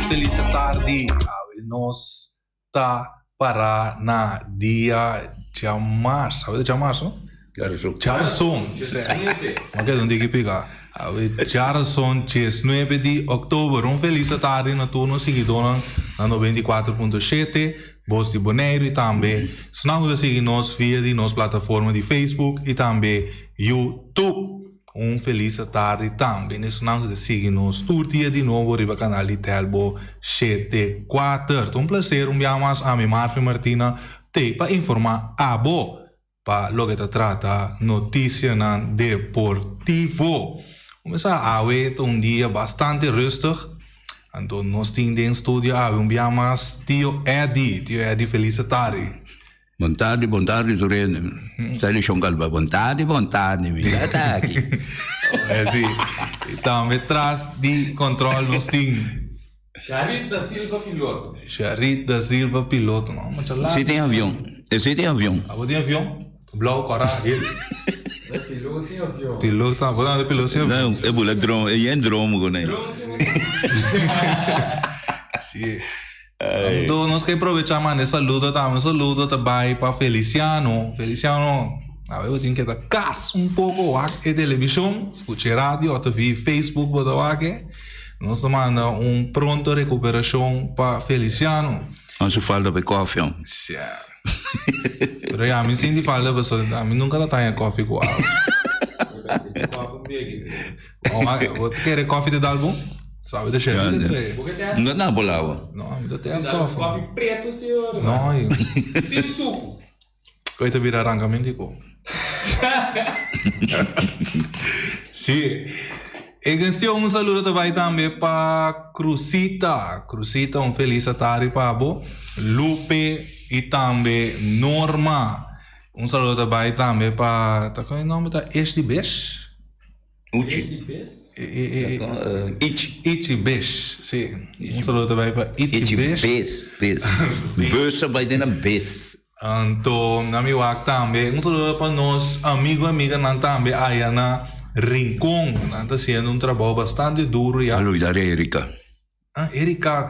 felis tardi. Awe nos ta para na dia djamars. Awe ta djamars, no? Djarason. Djarason. Ma keda un diki pica. Awe djarason diesnuebe di oktober. Un felis tardi na tur nos siguidónan na 94.7 Bos di Boneiru i tambe esnan ku ta sigui nos via di nos plataforma di Facebook i tambe YouTube. Un felis tardi tambe na esnan ku ta sigui nos tur dia di nobo riba kanal di Telbo shete kuater. Ta un plaser un bia mas ami Marvin Martina t'ei pa informá abo pa loke ta trata notisianan deportivo. Kuminsá awe ta un dia bastante rustig, anto nos tin den studio awe un bia mas Tio Eddy. Tio Eddy felis tardi. Bon tardi, bon tardi tur hende. Sali Shon Kalba, bon tardi, bon tardi, mi ta ta aki. Sí. I tambe tras di control nos tin. Sharit da Silva piloto. Sharit da Silva piloto. No, mucha laat. Si tin avion. E si tin avion. Abo tin avion? Blauw, kora, geel. E piloto sin avion. Piloto, abo ta piloto sin avion. No, e bula drone, e yen drone ku ne. Drone sin avion. Sí. Anto nos ke probecha manda e saludo tambe. Un saludo ta bai pa Feliciano. Feliciano, awe bo tin ke ta kas un poko wak e televishon, skucha e radio òf via Facebook bo ta wak e. Nos ta manda un pronto rekuperashon pa Feliciano. Nos su falta pa e kòfi hon. Sia. Pero ya mi sinti falta pasobra ami nunka ta taña kòfi ku awa. Bo ta kere kòfi te dal bon? Sabi ta sheri te trae. No ta por lawa. No, mi ta test kòfi. Kòfi preto si ora. No, yo. Sin suku. Koe ta bira rankamentico. Si. E cuestion un saludo ta bai tambe pa Crusita. Crusita un felis atari pa bo. Lupe y tambe Norma. Un saludo ta bai tambe pa ta con e nomber ta Ish di Besh? Uchi. Ichi. Ichi Besh, si. Un saludo ta bai pa Ichi Besh. Ichi Besh, Besh. Bus a bai den nan Besh. Anto na mi wak tambe un saludo pa nos amigo y amiganan tambe aya na Rincon. Nan ta haciendo un trabao bastante duro ya. A lubida Erika. Ah, Erika.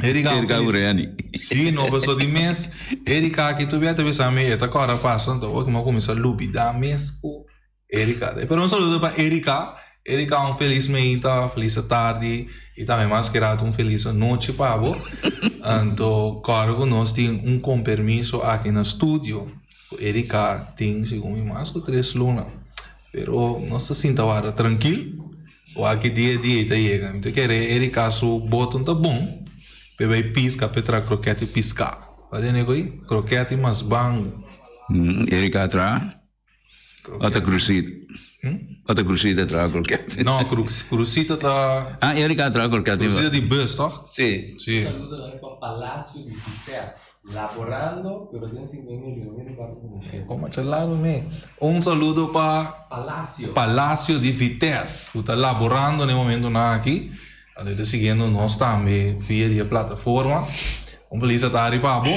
Erika. Erika Ureani. Sí, no, paso di mes. Erika aki tu bia ta bisa mi, e ta kòrda pasa, anto oki mi a kuminsá lubidá mes ku Erika. Pero un saludo pa Erika. Erika, un felis meinta, felis tardi i tambe mas ke rato un felis anochi pa bo. Anto kòrda ku nos tin un kompermiso aki na studio. Ku Erika tin segun mi mas ku tres luna. Pero nos ta sinta warda trankil. Wak ki dia dia i ta yega. Mi ta kere Erika su boton ta bon p'e bai piska p'e traha krokèt i piská. Bo a tende ku ei? Krokèt i mas bangu. Erika a traha? O ta Crusita? O ta Crusita a traha krokèt? No, Crusita ta. Ah, Erika a traha krokèt. Crusita di bus, tòg? Si. Si. Un saludo tambe pa Palacio di Vitesse. Laborando, pero den 5000 no mira cuanto cu mi. Como cha largo mi. Un saludo pa Palacio. Palacio di Vitesse cu ta laborando na e momentonan aki. Anto ta siguiendo nos tambe via di e plataforma. Un feliz atari pa bo.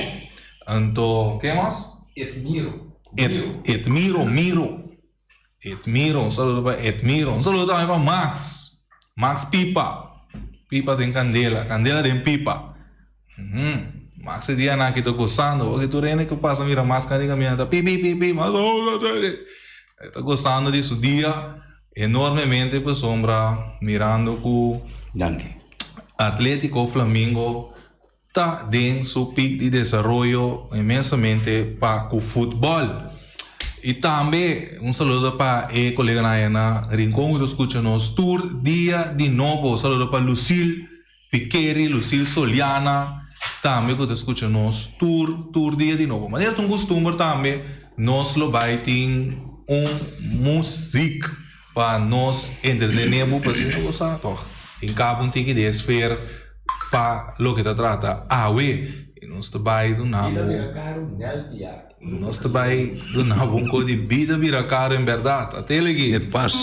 Anto ke mas? Edmiro. Ed, Edmiro, Miro. Edmiro, un saludo pa Edmiro. Un saludo tambe pa Max. Max Pipa. Pipa den candela, candela den pipa. Mm. Max e dia nan aki ta gozando. Oke tur hende ku pasa mira Max kan riba caminda ta pi pi pi pi. Max oh, E ta gozando di su dia enormemente pasobra mirando ku Danki. Atletico Flamingo ta den su pik di desaroyo inmensamente pa ku futbòl. I tambe un saludo pa e koleganan aya na Rincon ku ta skucha nos tur dia di nobo. Saludo pa Lucille Pikeri, Lucille Soliana tambe ku ta skucha nos tur tur dia di nobo. Manera ta un kustumber tambe nos lo bai tin un muzik pa nos entretené bo pasobra bo sa tòg tin kaba un tiki di esfer pa loke ta trata awe i nos ta bai duna bo nos ta bai duna bo un ko di bida bira karo en bèrdat atele aki. E pas.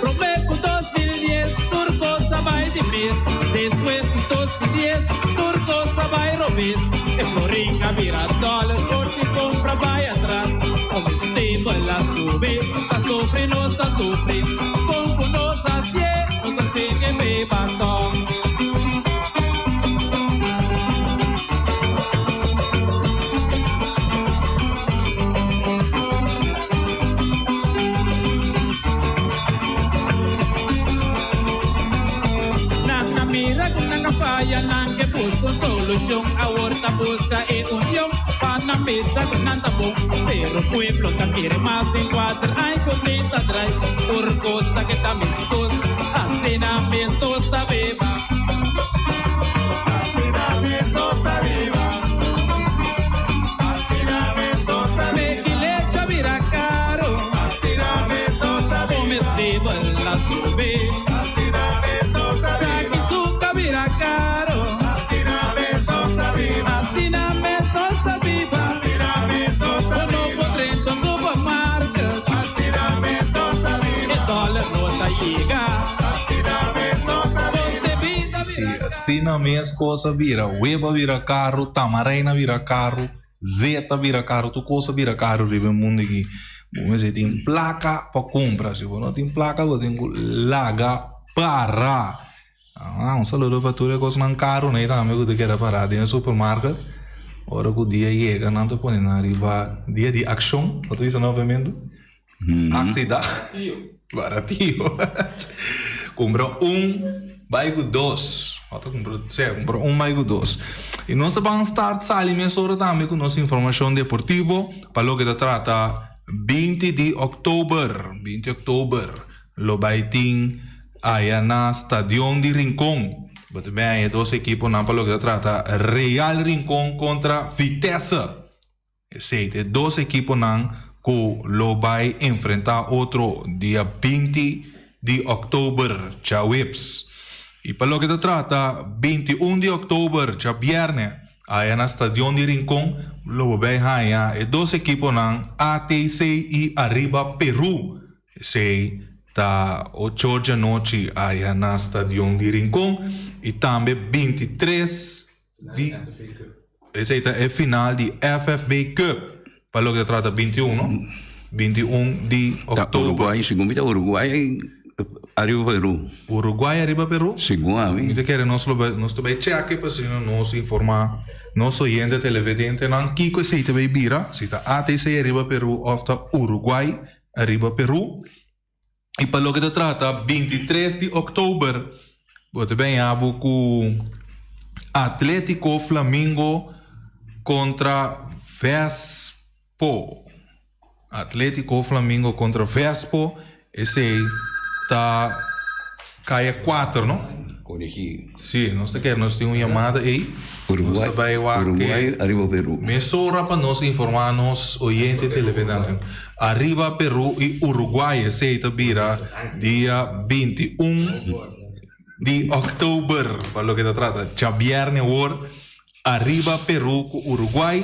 Prome ku 2010 tur kos a bai di mis. Despues di 2010 tur. bes. E florin a bira dollar por si compra bai atras. Comestible a subi, ta sufri nos ta sufri. Con cu nos hacié, nos ta sigui biba tog. Nan a mira ku nan a faya, nan ke buska un solushon. Awor ta buska e union pa nan bisa ku nan ta bon. Pero pueblo ta kere mas den kuater aña ku mi ta drai. Tur kos ta keda meskos, asina mes nos ta biba. Asina mes nos ta biba. Asina mes nos ta biba. Meki lechi a bira karo. Asina mes nos ta biba. Comestibel a subi. Asina mes nos ta biba. Saki suka bira karo. Asina mes nos ta biba. Asina mes nos ta biba. Asina mes nos ta biba. Bo no por drenta supermarket. Asina mes nos ta biba. E dollar no ta yega. Asina mes nos ta biba. Si, asina mes kos a bira. Web a bira karu, tamarein a bira karu, zet a bira karu, tur kos a bira karu riba e mundu aki. Bo mester tin plaka pa kumpra. Si bo no tin plaka bo tin ku laga para. Ah, un saludo pa tur e kosnan karu nei tambe ku ta keda para den e supermarket. Ora ku dia yega nan ta pone nan riba dia di akshon, bo ta bisa no papiamentu? Aksida. Baratio. Kumpra un bai ku dos. Bo ta kumpra, sea, kumpra un bai ku dos. I nos ta ban start sali mesora tambe ku nos informashon deportivo pa loke ta trata 20 di òktober. 20 òktober lo bai tin aya na Stadion di Rincon. Bo ta bin haña e dos ekiponan pa loke ta trata Real Rincon kontra Vitesse. Esei ta e dos ekiponan ku lo bai enfrentá otro dia 20 di òktober djaweps. I pa loke ta trata 21 di òktober djabièrnè aya na Stadion di Rincon lo bo bai haña e dos ekiponan ATC i Arriba Peru. Esei ta ocho djanochi aya na Stadion di Rincon i tambe 23 di Esei ta e final di FFB Cup pa loke ta trata 21 no? 21 di Ta oktober. Uruguay, segun mi ta Uruguay ariba Peru. Uruguay ariba Peru? Segun ami. Mi ta kere nos lo bai nos ta bai cheke pa asina nos informa nos oyente televidentenan kiko esei ta bai bira, si ta ATC ariba Peru of ta Uruguay ariba Peru. I pa loke ta trata 23 di oktober bo ta benya bo ku Atletico Flamingo kontra Vespo. Atletico Flamingo kontra Vespo esei ta kaya 4 no? Corregí. Sí, nos ta kere nos tin un yamada ei. Nos ta bai wak Uruguay ariba Peru. Mesora pa nos informá nos oyente televidente. Ariba Peru i Uruguay esei ta bira dia 21 di òktober pa loke ta trata djabièrnè awor Ariba Peru ku Uruguay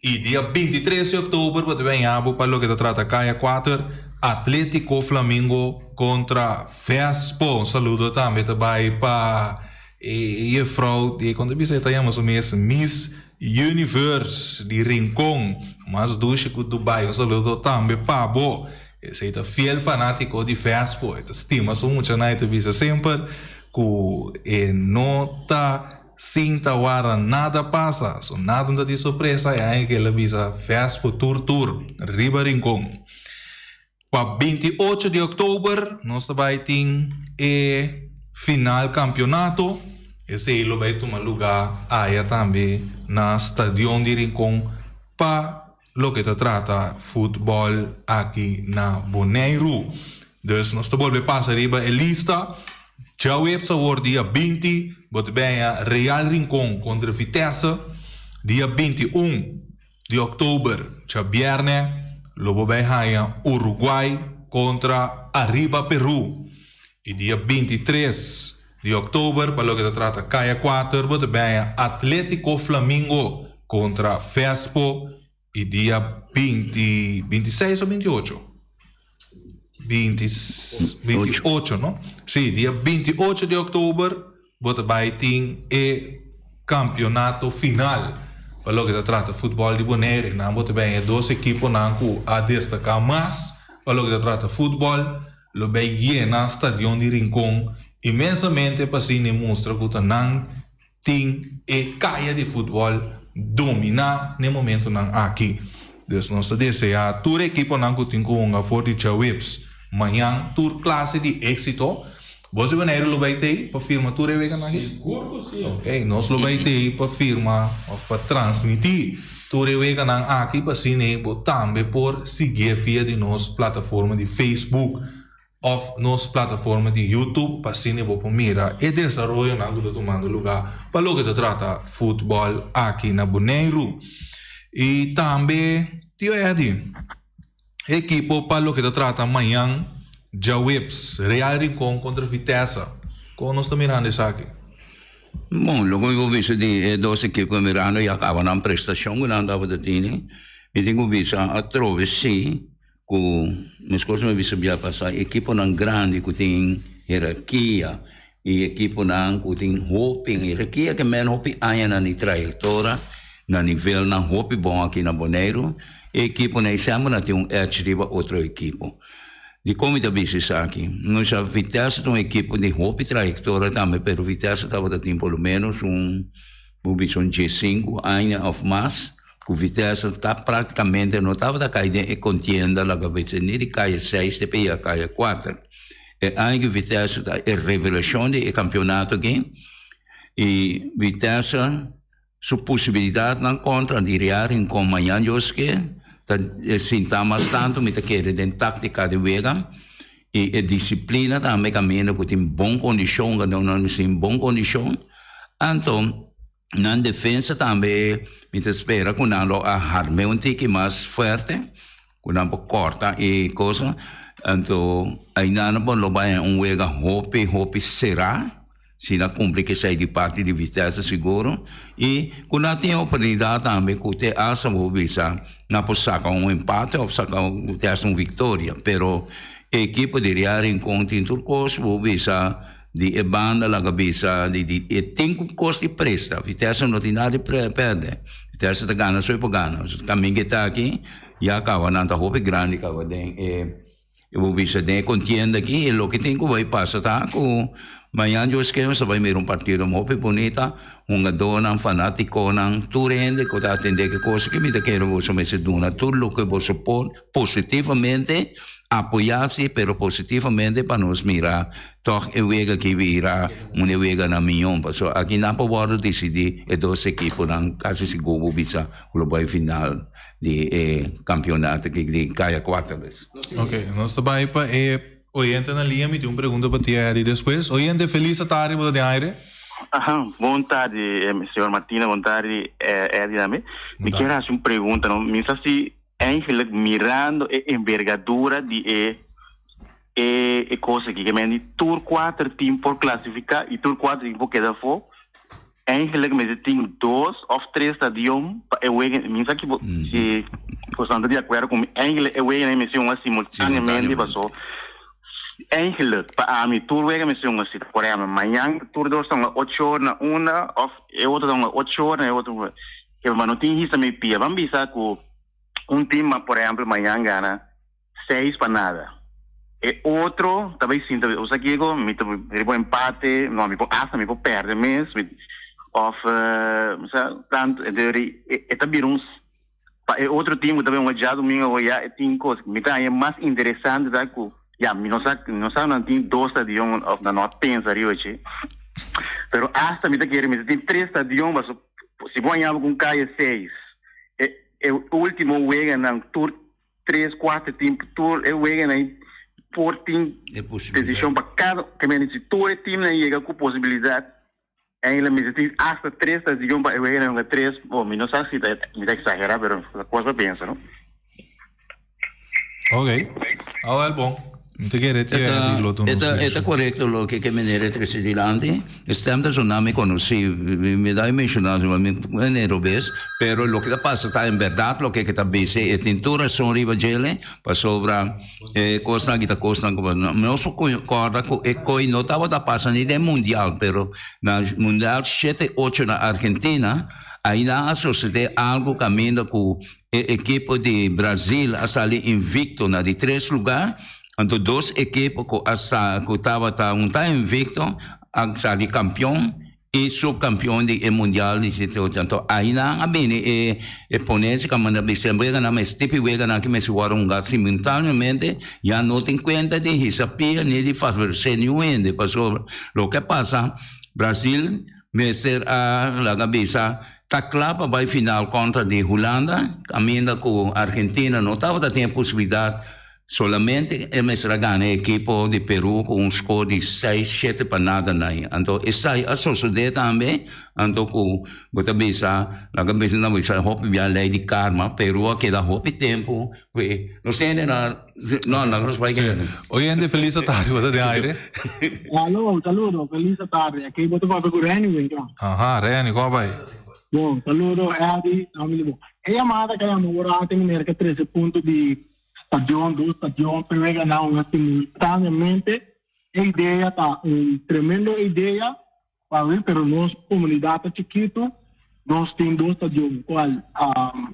i dia 23 di òktober bo ta bin haña bo pa loke ta trata Kaya 4 Atletico Flamingo kontra Vespo. Un saludo tambe ta bai pa e jefrouw di kon ta bisa e ta yama su mes Miss Universe di Rincon mas dushi ku Dubai un saludo tambe pa bo esei ta fiel fanatico di Vespo e ta stima su muchanan e ta bisa semper ku e no ta sinta wara nada pasa so nada no ta di sorpresa e aña ke el a bisa Vespo tur tur riba Rincon. Pa 28 di òktober nos ta bai tin e final kampionato. Esei lo bai tuma lugá aya tambe na Stadion di Rincon pa loke ta trata futbòl aki na Boneiru. Dus nos ta bolbe pasa riba e lista. Djaweps awor dia 20 bo ta bèña Real Rincon kontra Vitesse. Dia 21 Di òktober djabièrnè lo bo bai haña Uruguay kontra Arriba Peru i dia 23 di òktober pa loke ta trata Kaya 4 bo ta bai haña Atletico Flamingo kontra Vespo i dia 20, 26 o 28? 28 no? Si, dia 28 di òktober bo ta bai tin e. Campeonato final pa loke ta trata futbol di Bonaire. Nan bo ta bay e dos ekiponan cu a destaca mas pa loke ta trata futbol lo bay yena stadion di Rincon inmensamente pa asina e mustra cu ta nan tin e caya di futbol domina n'e momentonan aki. Dus nos ta desea tur ekiponan cu tin cu hunga for di djaweps mañan tur clase di exito. Bos di Boneiru lo bai tei pa firma tur e weganan aki? Sigur ku si. Ok, nos lo bai tei pa firma òf pa transmití tur e weganan aki pa asina bo tambe por siguié via di nos plataforma di Facebook òf nos plataforma di YouTube pa asina bo por mira e desaroyonan ku ta tumando lugá pa loke ta trata futbòl aki na Boneiru. I tambe Tio Eddy. E ekipo pa loke ta trata mañan djaweps, Real Rincon kontra Vitesse. Kon nos ta mirando esaki? Bon, loke mi por bisa di e dos ekipo ku mirando ya kaba nan prestashon ku nan tabata tini. Mi tin ku bisa atrobe si ku meskos mi a bisa bia pasá ekiponan grandi ku tin herarkia i ekiponan ku tin hopi herarkia ke men hopi añanan di trayektoria na nivelnan hopi bon aki na Boneiru. E ekiponan ei semper nan tin un edge riba otro ekipo. Dikon mi ta bisa esaki? Nos sa Vitesse ta un ekipo di hopi trayektoria tambe, pero Vitesse tabata tin por lo menos un, bo bisa un diesinku aña òf mas ku Vitesse ta praktikamente no tabata kai den e kontienda laga bisa ni di kaya seis te pia kaya kuater. E aña ku Vitesse ta e revelashon di e kampionato aki i Vitesse Su posibilidatnan kontra di Real Rincon mañan Dios ke ta sinta mas tantu mi ta kere den taktika di wega i e disiplina tambe kaminda ku tin bon kondishon ku nan mester tin bon kondishon anto nan defensa tambe mi ta spera ku nan lo a harm'é un tiki mas fuerte ku nan por kòrta e kosa anto ainan nan por lo bai un wega hopi hopi será. Si nan cumpli cu esey di parti di Vitesse seguro y cu nan tin e oportunidad tambe cu te hasta bo bisa nan por saca un empate of saca te hasta un victoria pero e ekipo di Real Rincon tin tur cos bo bisa di e banda laga bisa di di e tin cu cos di presta Vitesse no tin nada di perde Vitesse ta gana so e por gana caminga e ta aki ya caba nan ta hopi grandi caba den e E bo bisa den e kontienda aki e loke tin ku bai pasa ta ku mañan Dios ke nos ta bai mira un partido hopi bunita, hungadónan, fanátikonan, tur hende ku ta atendé ki kos aki mi ta kere boso mester duna tur loke boso por positivamente apoyá si pero positivamente pa nos mira tòg e wega aki bira un e weganan mion pasobra aki nan por wòrdu disidí e dos ekiponan kasi sigur bo bisa ku lo bai final. Di e campeonato aki di Kaya Cuaterles. Ok, nos ta bai pa e oyente na liña. Mi tin un pregunta pa ti Eddie despues. Oyente, felis atardi, bo ta den aire. Aha, bon tardi señor Martina, bon tardi Eddie tambe. Mi kier haci un pregunta no, mi sa si eigenlijk mirando e envergadura di e e e cos aki, ke men di tur cuater team por clasifica y tur cuater team por keda afo. Eigenlijk mester tin dos of tres stadion pa e wega. Mi sa ki bo si boso ta di akuerdo ku mi. Eigenlijk e weganan mester hunga simultaneamente paso eigenlijk pa ami tur wega mester hunga si. Por ehempel mañan tur dos ta hunga ocho or na unda of e otro ta hunga ocho or na e otro. Pero no tin hisa mi pia. Ban bisa ku un team por ehempel mañan gana seis pa nada. E otro ta bay sinta, o sa kico, mi ta riba un empate, no, mi por hasta mi por perde mes, mi, of, o sea, tanto, entonces e ta bira un, pa e otro team cu ta bay hunga djadomingo awo ya e tin cos, mi ta haña mas interesante ta cu, ya, mi no sa, mi no sa nan tin dos stadion of nan no a pensa riba dje, pero hasta mi ta kere mi ta tin tres stadion, pasobra si bo haña bo cu un calle seis, e e ultimo weganan tur tres kuater tim tur e weganan ei por tin desishon pa kada ke mende si tur e timnan yega ku posibilidat eindelijk mester tin asta tres stadion pa e weganan hunga tres bo mi no sa si ta mi ta eksagera pero ta kos pa pensa no. Ok, awel bon. Mi ta kere tio Eddie lo duna un Eta splikashon. korekto loke ke meneer a trese dilanti. E stem ta zona mi konosí. Mi da e menshoná su mi meneer robes, pero loke ta pasa ta en bèrdat loke ke ta bisa e tin tur rason riba djele pasobra e kosnan aki ta kosnan ku nos por kòrda ku e koi no tabata pasa ni den mundial pero na mundial shete ocho na Argentina aina a sosodé algu kaminda ku E ekipo di Brazil a sali invicto na di tres lugar, anto dos ekipo cu a sa cu tabata un ta invicto a sali campeon y subcampeon di e mundial di siete ocho. Anto ainan a bini e e ponencia cu a manda bisa weganan mes tipi weganan ki mester worde hunga simultaneamente ya no tin cuenta di hisa pia ni di favorece niun hende pasobra loke a pasa Brazil mester a laga bisa Ta kla pa bai final kontra di Hulanda, kaminda ku Argentina no tabata tin e posibilidat, solamente e mester a gana e ekipo di Peru ku un skor di seis shete pa nada nai. Anto esai a sosodé tambe, anto ku bo ta bisa, laga bisa nan bisa hopi bia lei di karma, Peru a keda hopi tempu ku e nos tende na no laga nos bai Sí. Oyente felis atardi, bo ta den aire. Aló, saludo, felis atardi. Aki bo ta papia ku Renny Winkler. Aha, Renny, kon a bai? Bon, saludo Eddie, ami di bo. E yamada ka yama ora ate meneer ka trese punto di stadion, dos stadion, primer gana un simultaneamente. E idea ta un tremendo idea pa mi, pero nos comunidad ta chiquito, nos tin dos stadion, cual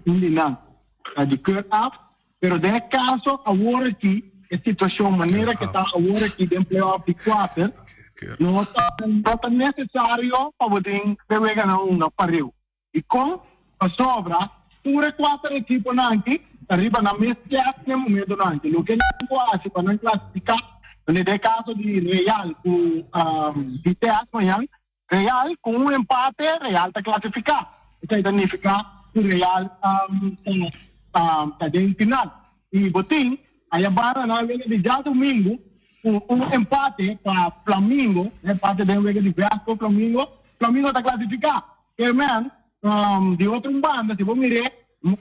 un di nan ta di keur af, pero den e caso awor aki, e situacion manera ke ta awor aki den playoff di cuater, no ta no ta necesario pa bo tin e weganan hunga pareu. Dikon? Pasobra tur e kuater ekiponan aki ta riba nan mes tèst na e momentonan aki. Loke nan por hasi pa nan klasifiká, manera den e kaso di Real ku Vitesse mañan, Real ku un empate Real ta klasifiká. Esei ta nifiká ku Real ta den final. I bo tin aya banda nan wega di djadumingu ku un empate pa Flamingo, un empate den wega di Vasco Flamingo, Flamingo ta klasifiká. Amen. Di otro un banda, si bo mir'é,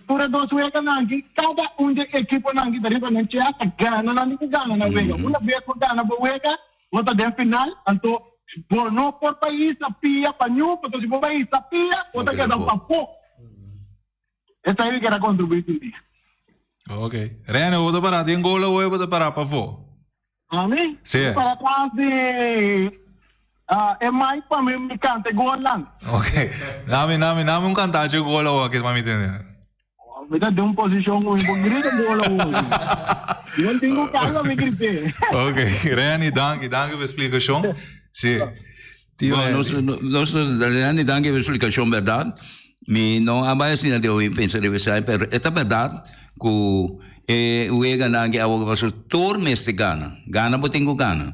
tur e dos weganan aki, kada un di e ekiponan aki ta riba nan chèst ta gana nan di ku gana nan wega. Una bes bo gana bo wega, bo ta den final, anto bo no por bai hisa pia pa ñu, pasobra si bo bai hisa pia, bo ta keda pafó. Esei mi kier a kontribuí tin dia. Ok. Rene, bo ta pará den gol awe o bo ta pará pafó? Ami? Sí. Mi para tras di e mic pa mi mi canta e golnan. Ok. Nami, nami, nami un cantacho e gol awo aki pa mi tende. Mi ta den un posicion cu mi por grita gol awo. Mi no tin cu calma mi grité. Ok. Reni, danki, danki pa e explicacion. Sí. Tio Bueno, nos, Eddie. nos, Reni, danki pa e explicacion, berdad. Mi no a bai asina di oí pensa riba esai, pero e ta berdad ku e weganan ke awor paso tur mester gana. Gana bo tin ku gana.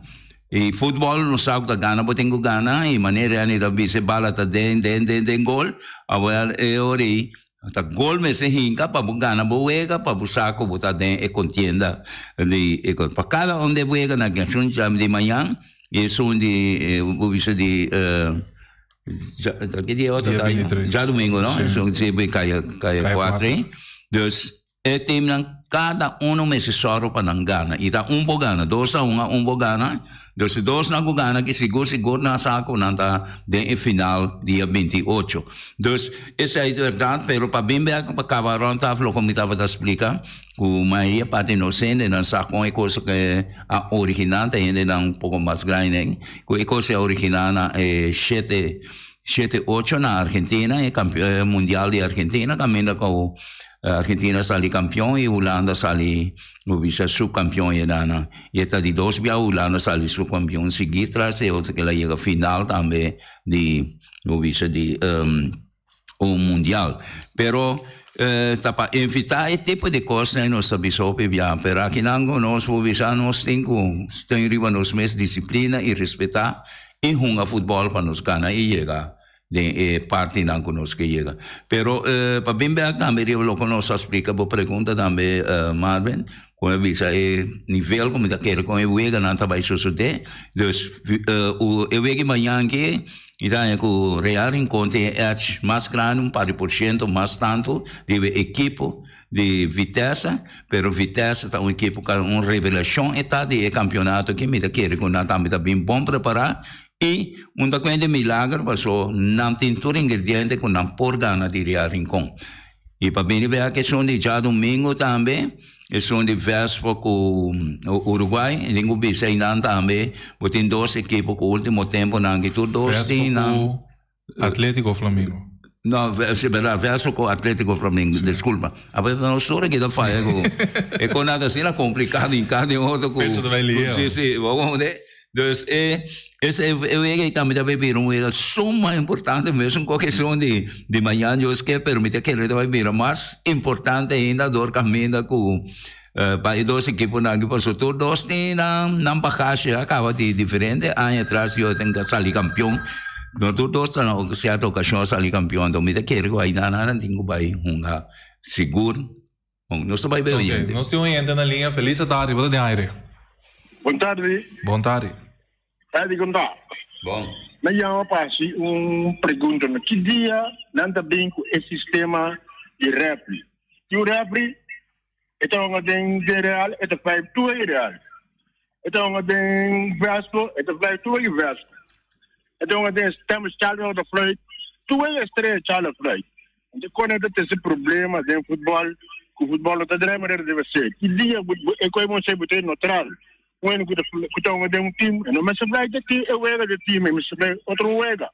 I futbòl nos sa ku ta gana bo tin ku gana i manera Reni ta bisa e bala ta den den den den gol, awor e ora ei ta gol mester hinka pa bo gana bo wega pa bo sa ku bo ta den e kontienda di e kos. Pa kada un di e weganan ke esun di mañan i esun di bo bisa di Ki dia otro Dia ta? 23. Djadumingo, no? Sí. So, sí, bi kaya, kaya Kaya cuatro. cuatro. Dus, e teamnan, cada uno mester sòru pa nan gana. I ta un por gana, dos ta hunga, un por gana. Dus si dos nan ku gana ki sigur sigur nan sa ku nan ta den e final dia 28. Dus, esei ta bèrdat, pero pa bin bèk pa kaba rònt tafel loke mi tabata splika, ku mayoria parti nos hendenan sa kon e kos ke a originá, ta hendenan un poko mas grandi, ku e kos a originá na e shete shete ocho na Argentina, e kampe e mundial di Argentina kaminda ku Argentina sali kampion i Hulanda sali bo bisa supkampion e dana. I e ta di dos bia Hulanda sali supkampion sigui tras e otro kila yega final tambe di bo bisa di un mundial. Pero ta pa evita e tipo di cosnan nos ta bisa hopi bia. Pero akinan cu nos por bisa nos tin cu ten riba nos mes disciplina y respeta y hunga futbol pa nos gana y yega den e partinan cu nos ke yega. Pero pa bin bek tambe riba loke nos a splica bo pregunta tambe Marvin, cu a bisa e nivel cu mi ta kere con e weganan ta bay sosode. Dus e wega mañan aki Mi ta haña ku Real Rincon tin e edge mas grandi, un par di por shento mas tantu riba e ekipo di Vitesse, pero Vitesse ta un ekipo ku un revelashon e ta di e kampionato aki, mi ta kere ku nan tambe ta bin bon prepará i un ta kuenta milager paso nan tin tur ingrediente ku nan por gana di Real Rincon. I pa bini bek esun di djadumingu tambe, esun di Vespo ku Uruguay, tin ku bisa einan tambe bo tin dos ekipo ku ultimo temponan aki tur dos tin nan. Vespo ku Atletico Flamingo. No, si berdad, Vespo ku Atletico Flamingo, disculpa. Awe nos tur aki ta faya ku e konan ta asina komplikado in kada den otro ku. Pecho ta bai lier. Si, si, bo komprende? Dus e e wega ei tambe ta bai bira un wega suma importante mesun ku esun di di mañan Dios ke pero mi ta kere ta bai bira mas importante ainda dor kaminda ku pa e dos ekiponan aki pasobra tur dos tin nan nan bagashi a kaba di diferente aña atras yo tin a sali kampion no tur dos ta na sierto okashon a sali kampion anto mi ta kere ku ainda nan tin ku bai hunga sigur. Bon, nos ta bai bay oyente. Ok, nos tin oyente na liña. Feliz tardi, bo ta den aire. Bon tardi. Bon tardi. Eddie, con ta? Bon. Mi yama pa haci un pregunta. Na ki dia nan ta bin cu e sistema di refri? Tin un refri, e ta hunga den den Real, e ta vijf twee Real. E ta hunga den Vespo, e ta vijf twee Vespo. E ta hunga den Stem Charlie ta fluit, twee estrella Charlie fluit. Anto kon e ta trese problema den futbòl ku futbòl no ta drai manera debe ser. Ki dia bu e koi bon ser bu ta neutral. Un hende ku ta ku ta hunga den un tim e no mester bai den e wega di e tim e mester bai otro wega.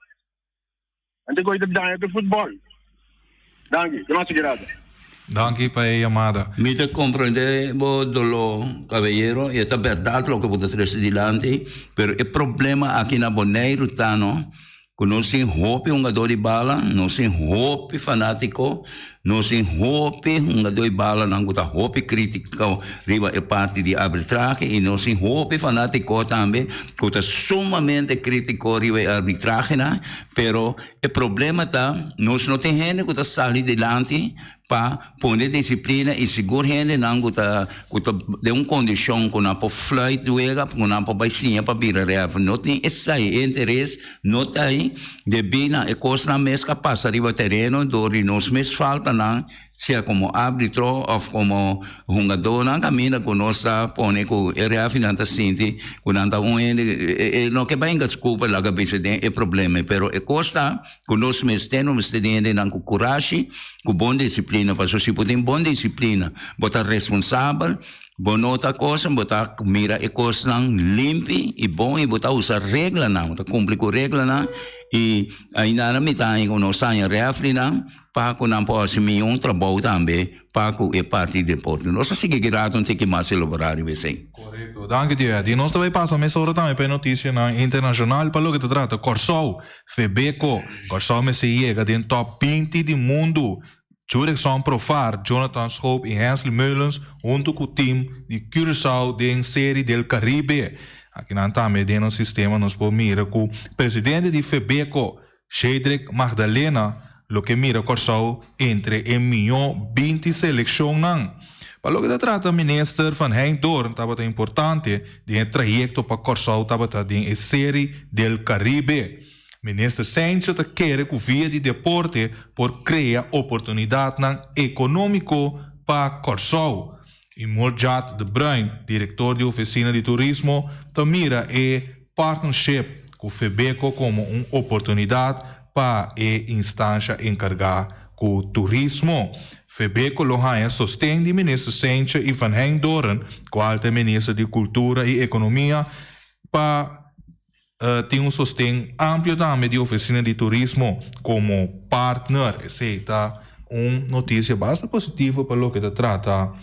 Anto koi ta daña tur futbòl. Danki. Demasi gracia. Danki pa e yamada. Mi ta comprende bo doló, caballero, y e ta berdad loke bo ta trece dilanti, pero e problema aki na Boneiru ta no, Ku nos tin hopi hungadó di bala, nos tin hopi fanátiko, nos tin hopi hungadó di balanan ku ta hopi krítiko riba e parti di arbitrahe i nos tin hopi fanátiko tambe ku ta sumamente krítiko riba e arbitrahenan, pero e problema ta nos no tin hende ku ta sali dilanti pa pone disiplina i sigur hendenan ku ta ku ta den un kondishon ku nan por fluit wega ku nan por bai siña pa bira rèf no tin esei e interes no ta ei debí na e kosnan mes ku a pasa riba tereno dor di nos mes faltanan sea komo árbitro òf komo hungadónan kaminda ku nos ta pone ku e rèfinan ta sinti ku nan ta un hende e no ke bai hinka skupa laga bisa den e problema pero e kos ta Ku nos mester, nos mester di hendenan ku kurashi, ku bon disiplina. Pasobra si bo tin bon disiplina, bo ta responsabel, bo no ta kosa, bo ta mira e kosnan limpi i bon i bo ta usa reglanan, bo ta kumpli ku reglanan i ainda mi ta haña ku nos ta haña rèfrinan pa ku nan por hasi mihó un trabou tambe pa ku e parti di deporte. Nos a sigui ki rato un tiki mas elaborá riba esei. Korekto. Danki tio Eddy. Nos ta bai pasa mesora tambe pa e notisianan internashonal pa loke ta trata Kòrsou. Febeko, Kòrsou mester yega den tòp 20 di mundu. Jurickson Profar, Jonathan Schoop i Hensley Meulens huntu ku tim di Curaçao den Serie del Caribe. Akinan tambe den nos sistema nos por mira ku presidente di Febeko, Shedrick Magdalena, lo ke mira Kòrsou entre e mihó 20 selekshonnan. Pa loke ta trata minister Van Heydoorn tabata importante den e trayekto pa Kòrsou tabata den e Serie del Caribe. Minister Cijntje ta kere ku via di deporte por krea oportunidatnan ekonómiko pa Kòrsou. I Murjat de Bruin, direktor di Ofisina di Turismo, ta mira e partnership ku Febeko komo un oportunidat pa e instansha enkargá ku turismo. Febeko lo haña sosten di Minister Cijntje i Van Heydoorn, kual ta e Minister di Kultura i Ekonomia, pa tin un sosten amplio tambe di Ofisina di Turismo komo partner. Esei ta un notisia basta positivo pa loke ta trata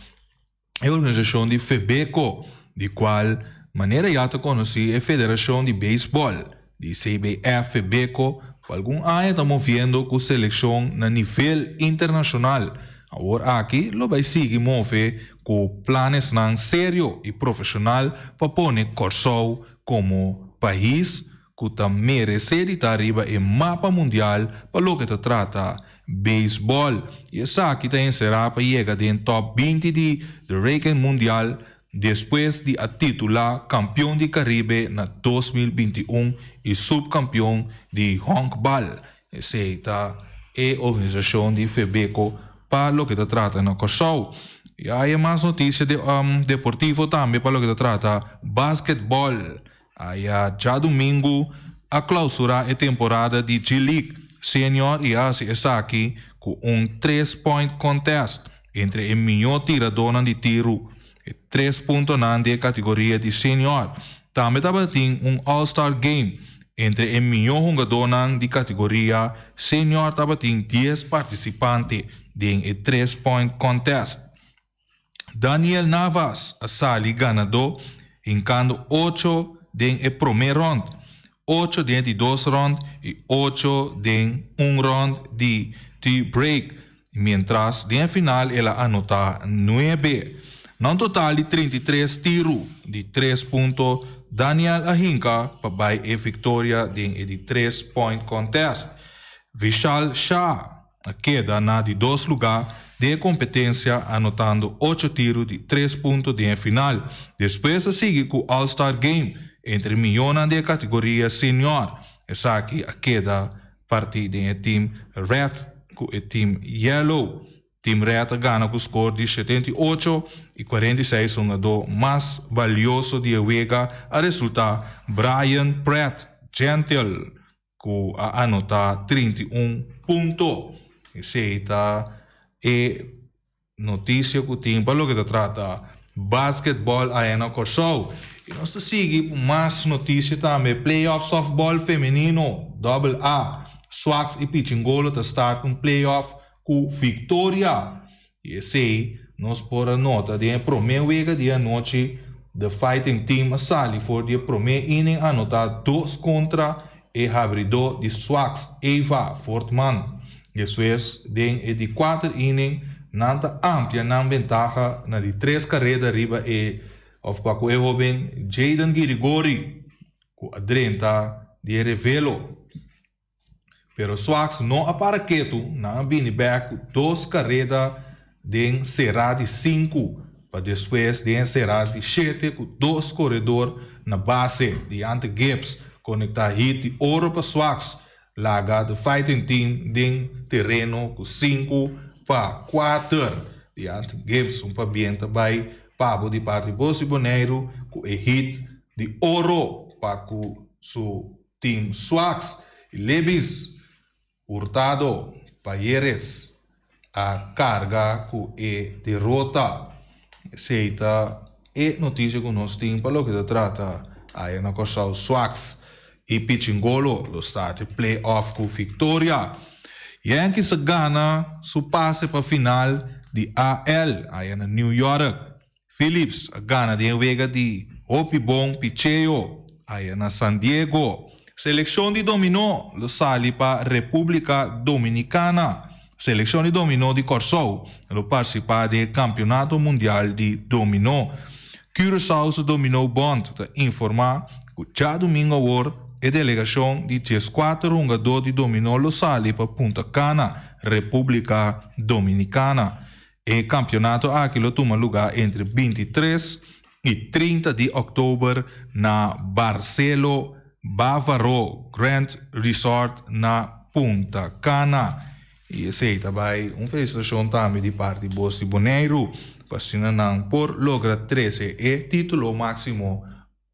e organisashon di Febeko, di kual manera ya ta konosí e federashon di beisbòl di CBF. Febeko pa algun aña ta moviendo ku selekshon na nivel internashonal. Awor aki lo bai sigui move ku planesnan serio i profeshonal pa pone Kòrsou komo pais ku ta meresé di ta riba e mapa mundial pa loke ta trata beisbòl. I esaki ta enserá pa yega den tòp 20 di de ranking mundial despues di a titulá kampion di Karibe na 2021 i supkampion di honkbal. Esei ta e organisashon di Febeko. pa loke ta trata na Kòrsou. I hay mas notisia de deportivo tambe pa loke ta trata basketbòl. Aya djadumingu a klausurá e temporada di G-League Senior i a hasi esaki ku un tres point contest entre e mihó tiradónan di tiru. E tres puntonan di e kategoria di Senior. Tambe tabatin un All Star Game entre e mihó hungadónan di kategoria Senior tabatin dies partisipante den e tres point contest. Daniel Navas a sali ganadó hinkando ocho den e promé rònt, ocho den e di dos rònt i ocho den un rònt di tie break, miéntras den e final el a anotá nuebe. Na un total di 33 tiru di tres punto Daniel a hinka pa bai e viktoria den e di tres point contest. Vishal Shah a keda na di dos lugá den e kompetensia anotando ocho tiru di tres punto den e final. Despues a sigui ku All Star Game entre mihónan di e kategoria Senior. Esaki a keda partí den e team Red ku e team Yellow. Team Red a gana ku skor di 78 i 46 hungadó mas balioso di e wega a resultá Brian Pratt Gentil ku a anotá 31 punto. Esei ta e notisia ku tin pa loke ta trata basketbòl aya na Kòrsou. I nos ta sigui ku mas notisia tambe. Playoff sòftbòl femenino dòbel A, Swaks i Pichingolo ta start un playoff ku viktoria. I esei nos por a nota den e promé wega di anochi, The Fighting Team a sali for di e promé inning anotá dos kontra e habridó di Swaks, Eva Fortman. Despues den e di kuater inning nan ta amplia nan bentaha na di tres kareda riba e òf pa ku e hóben Jayden Girigori ku a drenta di e revelo. Pero Swaks no a para ketu, nan a bini bek ku dos kareda den será di sinku, pa despues den e será di shete ku dos koredor na base. Deante Gibbs konektá hit di oro pa Swaks, laga The Fighting Team den tereno ku 5-4. Deante Gibbs un pabien ta bai pa bo di parti Bos di Boneiru ku e hit di oro pa ku su Team Swaks i Lebis Hurtado Payeres a karga ku e derota. Esei ta e notisia ku nos tin pa loke ta trata aya na Kòrsou. Swaks i Pichingolo lo start e play-off ku viktoria. Yankees a gana su pase pa final di AL aya na New York. Phillips a gana den wega di hopi bon picheo aya na San Diego. Selekshon di dominó lo sali pa Repúblika Dominikana. Selekshon di dominó di Kòrsou lo partisipá den e Kampionato Mundial di Dominó. Curaçao su Dominó Bond ta informá ku djadumingu awor e delegashon di 14 hungadó di dominó lo sali pa Punta Cana, Repúblika Dominikana. E kampionato aki lo tuma lugá entre 23 i 30 di òktober na Barcelo Bávaro Grand Resort na Punta Cana. I esei ta bai un felisitashon tambe di parti bos di Boneiru pa asina nan por logra trese e título máksimo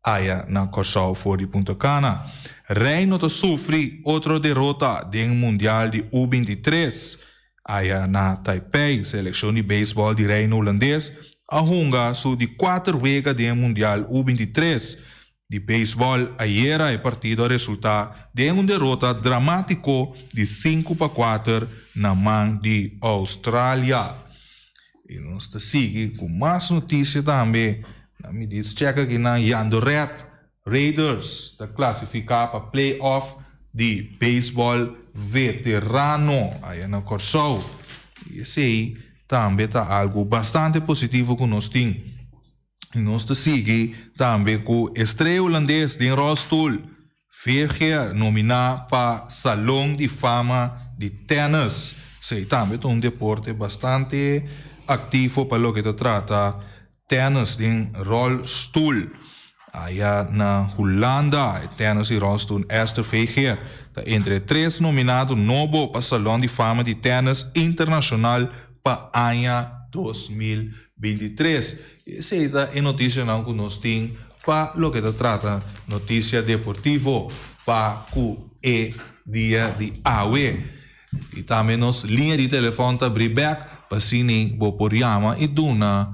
aya na Kòrsou for di Punta Cana. Reino ta sufri otro derota den Mundial di U 23 aya na Taipei. Selekshon di beisbòl di Reino Hulandes a hunga su di kuater wega den Mundial U 23 di beisbòl. Ayera e partido a resultá den un derota dramátiko di 5-4 na man di Oustralia. I nos ta sigui ku mas notisia tambe. Na mi dis check aki nan Jandoret Raiders ta klasifiká pa play-off di beisbòl veterano aya na Kòrsou. I esei tambe ta algu bastante positivo ku nos tin. I nos ta sigui tambe ku estrea hulandes den ròlstul Veergeer nominá pa Salon di Fama di Tènis. Esei tambe ta un deporte bastante aktivo pa loke ta trata tènis den ròlstul. Aya na Hulanda e tènis di ròlstul Esther Veegeer ta entre e tres nominado nobo pa Salon di Fama di Tènis Internashonal. pa aña 2023. Esei ta e notisianan ku nos tin pa loke ta trata notisia deportivo pa ku e dia di awe. I tambe nos liña di telefòn ta abrí bèk pa asina bo por yama i duna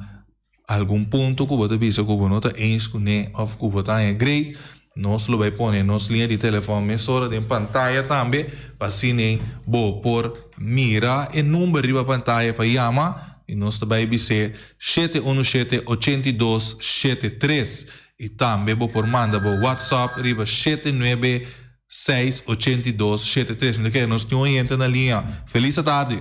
algun punto ku bo ta bisa ku bo no ta eens kuné òf ku bo ta haña great. Nos lo bai pone nos liña di telefòn mesora den pantaya tambe pa asina bo por mira e number riba pantaya pa yama i nos ta bai bis'é shete unu shete ochenta i dos shete tres i tambe bo por manda bo whatsapp riba shete nuebe seis ochenta i dos shete tres. Mi ta kere nos tin un oyente na liña. Felis atardi.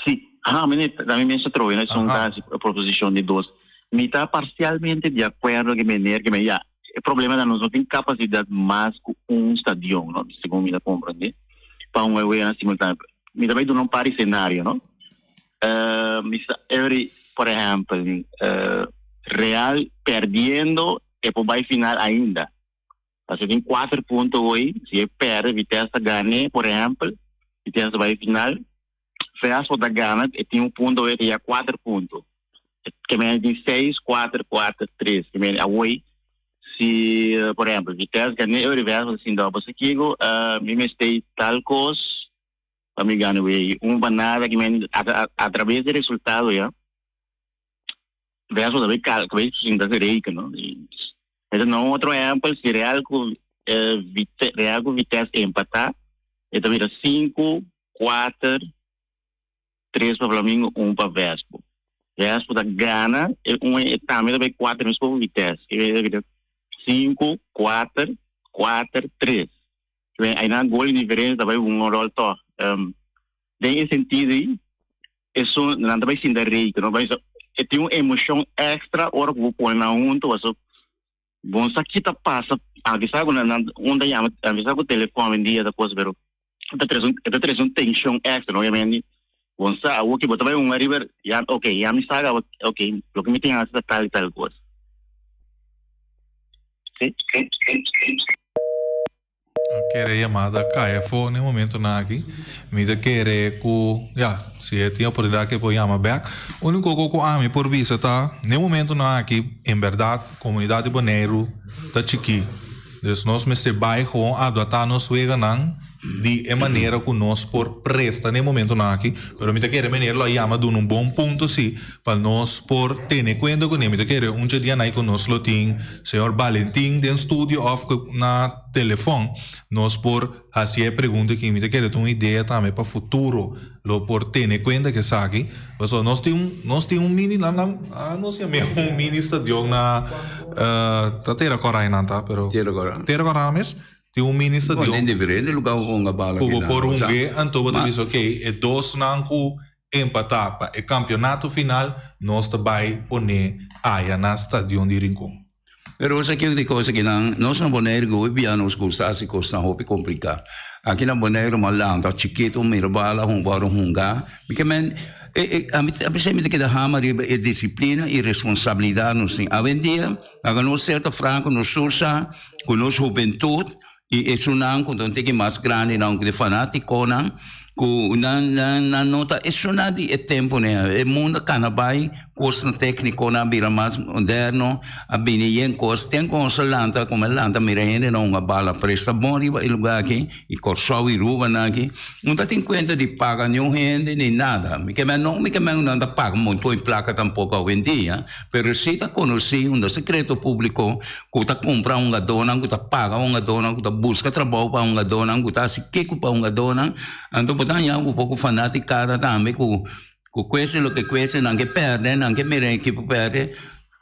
Sí, ha, meneer, ta mi mes atrobe, no es un casi proposicion di dos. Mi ta parcialmente di acuerdo cu meneer, cu ya, e problema ta nos no tin capacidad mas cu un stadion, no, segun mi ta comprende, pa un wega simultaneo. Mi ta bay duna un par di scenario, no. Mi sa, every, por ehempel, Real perdiendo e por bay final ainda. Pasobra tin kuater punto hoy, si e perde Vitesse ta gane, por ehempel, Vitesse ta bai final, Vespo ta gana, e tin un punto hoy, ta ya kuater punto. Ke men tin seis, kuater, kuater, tres. Ke men awoy, si, por ehempel, Vitesse gane, e ori Vespo ta sinti, pasobra kiko, mi mester tal kos pa mi gana wey. Un pa nada, ke men a traves di resultado ya. Vespo ta bay cal, bay sinta se reken, no? Ese no otro ehempel, si Real cu eh, Vite, Real cu Vitesse empata, e ta bira 5, 4, 3 pa Flamingo, 1 pa Vespo. Vespo ta gana, e un e tambe ta bay 4 mes pa Vitesse. E ta bira 5, 4, 4, 3. Ahí na gol di diferencia ta bay un rol toch. Um, den e sentido ahí, Esun nan ta bai sinta rei, no bai e tin un emocion extra ora ku bo pone nan hunto paso bon sa ki ta pasa aunke sa ku nan un ta yama aunke sa ku telefon awendia ta kos pero e ta trese un e ta trese un tension extra no obviamente bon sa awor ki bo ta bai hunga riba ya ok ya mi sa awo ok loke mi tin hasi ta tal i tal kos si. Kere yamada kai afó na e momentonan aki. Mi ta kere ku, ya, si e tin oportunidat ke por yama bèk. Úniko kos ku ami por bisa ta, na e momentonan aki, en bèrdat komunidat di Boneiru ta chikí. Dus nos mester bai gewoon adaptá nos weganan di e manera ku nos por presta na e momentonan aki. Pero mi ta kere meneer lo a yama duna un bon punto si pa nos por tene kuenta kuné. Mi ta kere un dje dia nai ku nos lo tin señor Balentin den studio òf na telefòn nos por hasi e pregunta aki. Mi ta kere ta un idea tambe pa futuro lo por tene kuenta ku esaki. Pasobra nos tin un nos tin un mini nan nan nos yam'é un mini stadion na ta Tera Kòrá einan ta pero Tera Kòrá. Tera Kòrá mes tin un mini stadion. Bon den diferente lugar bo por hunga bala Ku bo por hung'é anto bo ta bisa okey e dosnan ku empatá pa e kampionato final nos ta bai pone aya na stadion di Rincon. Pero sa kiko di kos aki nan, nos na Boneiru ku hopi bia nos gusta hasi kosnan hopi kompliká. Aki na Boneiru ma lanta chikitu mira bala hunga ora hunga. Mi ke men e e ami a pesar mi ta keda hama riba e disiplina i responsabilidat nos tin. Awendia laga nos ser ta franko nos tur sa ku nos hubentut I esunnan ku ta un tiki mas grandinan ku e fanátikonan ku nan nan nan no ta esunnan di e tempunan. E mundu a kana bai, kosnan téknikonan a bira mas moderno, a bini yen kos. Ten ku nos a lanta, komo a lanta mira hendenan hunga bala presta bon riba e lugá aki, i Kòrsou i Rubanan aki, no ta tin kuenta di paga niun hende ni nada. Mi ke men no mi ke men ku nan ta paga monton di plaka tampoko awendia, pero si ta konosí unda sekreto públiko Ku ta kumpra hungadónan, ku ta paga hungadónan, ku ta buska trabou pa hungadónan, ku ta hasi kiko pa hungadónan. Anto bo ta haña un poko fanatikada tambe ku ku kuese loke kuese nan ke pèrdè, nan ke mira e ekipo pèrdè,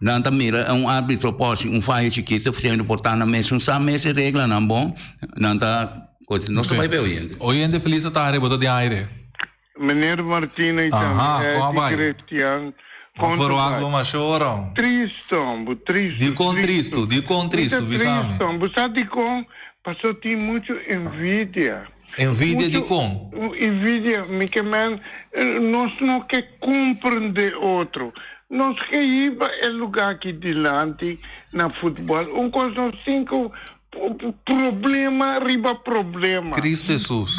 nan ta mira un arbitro por hasi un fayo chikito siendo por ta nan mesun sa mes e reglanan bon, nan ta nos ta bai be oyente. Oyente felis tarde, bo ta den aire. Meneer Martina y Aha, tambe con a Eddie bai? Christian, No con ta verwacht bai? bo mashoron. Tristo, bo tristo, Dikon tristo. tristo? Dikon Mi ta tristo? Bisami. tristo, bo sa dikon? Paso tin mucho envidia. Envidia Mucho dikon? envidia, mi ke men, nos no ke comprende otro. Nos ke hiba e lugar aki dilanti na futbol. Un kos nos tin ku problema riba problema. Cristo Jesus.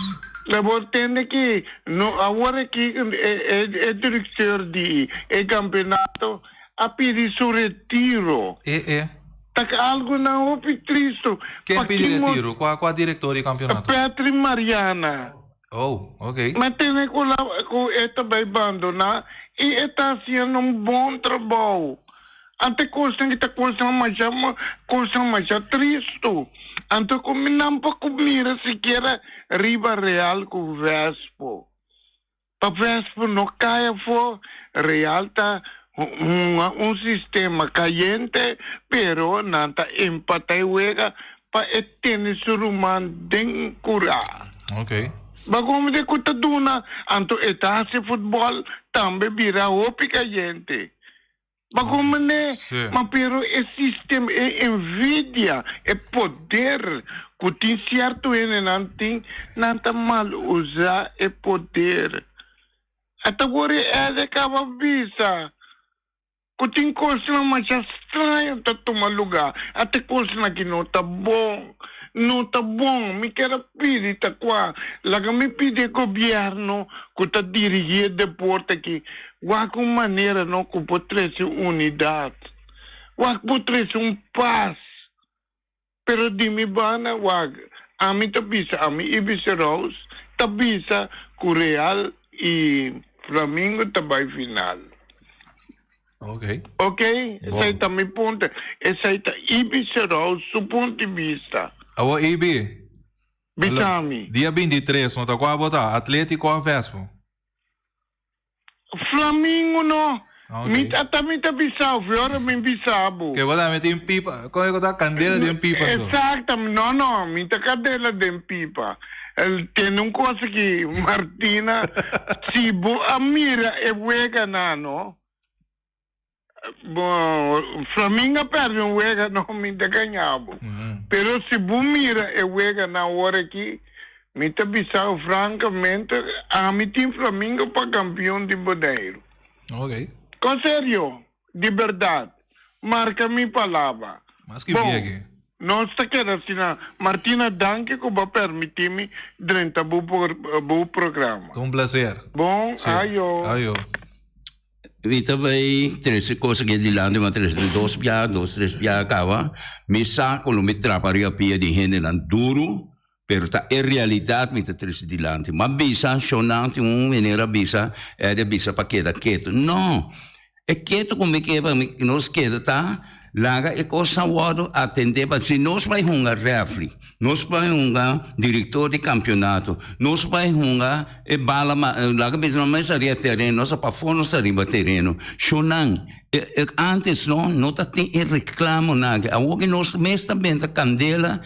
La bo tende ki no awor aki e e e directeur di e campeonato a pidi su retiro. E e. Ta algo nan hopi tristo. Ken Pa pidi ki mo retiro? Kua kua director di campeonato? Petri Mariana. Oh, ok. Ma tene ku la ku e ta bai bandoná i e ta hasiendo un bon trabou. Ante kosnan ki ta kosnan masha kosnan masha tristu. Anto ku mi nan por ku mira sikiera riba Real ku Vespo. Pa Vespo no kai afó, Real ta hunga un sistema kayente pero nan ta empatá e wega pa e tene su ruman den kurá. Ok. Bakom di ku ta duna, anto e ta hasi futbòl tambe bira hopi kayente. Bakom manera, Sí. ma pero e sistema, e envidia, e poder ku tin sierto hendenan tin, nan ta mal usa e poder. Ata awor e Ede kaba bisa ku tin kosnan masha straño ta tuma lugá, ata kosnan ki no ta bon, no ta bon. Mi kier a pidi ta kua, laga mi pidi e gobièrnu ku ta dirigí e deporte aki, Wak un manera no ku por trese unidat. Wak por trese un pas. Pero di mi banda wak, ami ta bisa, ami Ibis Roos ta bisa ku Real i Flamingo ta bai final. Ok. Ok, esei ta mi punto. Esei ta Ibis Roos su punto di bista. Awor Ibi. Bisa mi. Dia 23 no ta kua bo ta? Atletico of Vespo? Flamingo no. Ok. Mi ta mi ta bisa of ora mi bisa bo. Ke bo ta mete in pipa, kon e ku ta kandela den pipa anto? Exactamente, no no, mi ta kandela den pipa. El tende un cosa ki Martina, si bo a mira e weganan no, Bon, Flamingo a perde un wega, no, mi ta gaña bo. Pero si bo mira e weganan awor aki, mi ta bisa bo francamente, ami tin Flamingo pa campeon di Boneiru. Ok. Con serio, di berdad. Marca mi palabra. Mas ki Bon, biegi. nos ta keda asina. Martina, danki cu bo a permiti mi drenta bo bo programa. Ta un placer. Bon, Sí. ayo. Ayo. Mi ta bai trese kos aki dilanti, mi a trese dos bia, dos tres bia kaba. Mi sa ku lo mi trapa riba pia di hendenan duru, pero ta e realidat mi ta trese dilanti. Mi a bisa shownan tin un meneer a bisa, Eddie a bisa pa keda ketu. No! E ketu ku mi ke pa mi nos keda ta laga e kosnan wòrdu atendé pa si nos bai hunga rèfri, nos bai hunga direktor di kampionato, nos bai hunga e bala ma laga bisa no mes ariba tereno, nos a pafó nos ta riba tereno. Shownan e e antes no no ta tin e reklamonan aki, awor ki nos mes ta benta kandela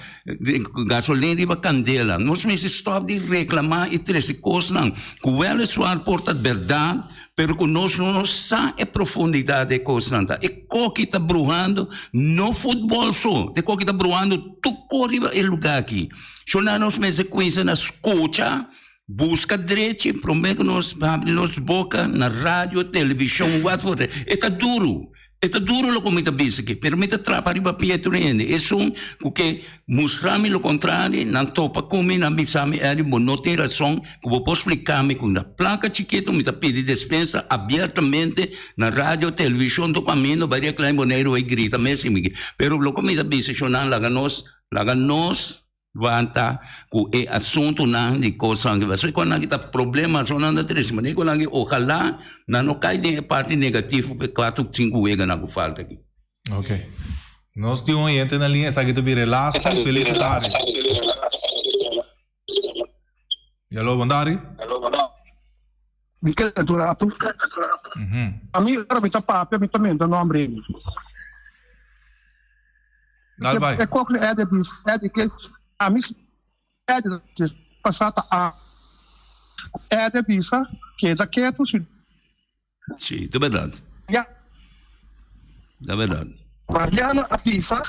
gasolin riba kandela, nos mester stòp di reklamá i trese kosnan ku wèliswaar por ta bèrdat. Pero ku nos no sa e profundidat di e kosnan ta. E koki ta bruhando no futbòl so, e koki ta bruhando tur kos riba e lugá aki. So nan nos mester kuminsa na skucha, buska drechi promé ku nos habri nos boka na radio, televishon, wòt for. E ta duru. E ta duro loke mi ta bisa aki, pero mi ta trapa riba pia tur hende. Esun ku ke mustra mi lo kontrari, nan topa ku mi, nan bisa mi, Eddie, bo no tin rason, ku bo por splika mi ku na plaka chikitu mi ta pidi despensa abiertamente na radio, televishon, tur kaminda bai di Klein Boneiru bai grita mes i mi. Pero loke mi ta bisa shonnan, laga nos, laga nos Wanta ku e asuntunan di kosnan ki pasobra ku nan ta problema so nan ta trese manera ku nan ojalá nan no kai den e parti negativo pa e kuatro sinku weganan ku falta aki. Ok. Nos tin un oyente na linea, esaki ta bira e lastu. Feliz tardi. Yalo, bon tardi. Mi keda tur rato. Ami ora mi ta papia mi ta menta nomber ei. Dal bai. E kok ni Eddie bis Eddie ke ami Eddie pasa ta a Eddie bisa keda ketu si. Si, ta berdad. Ya. Ta berdad. Mariano a bisa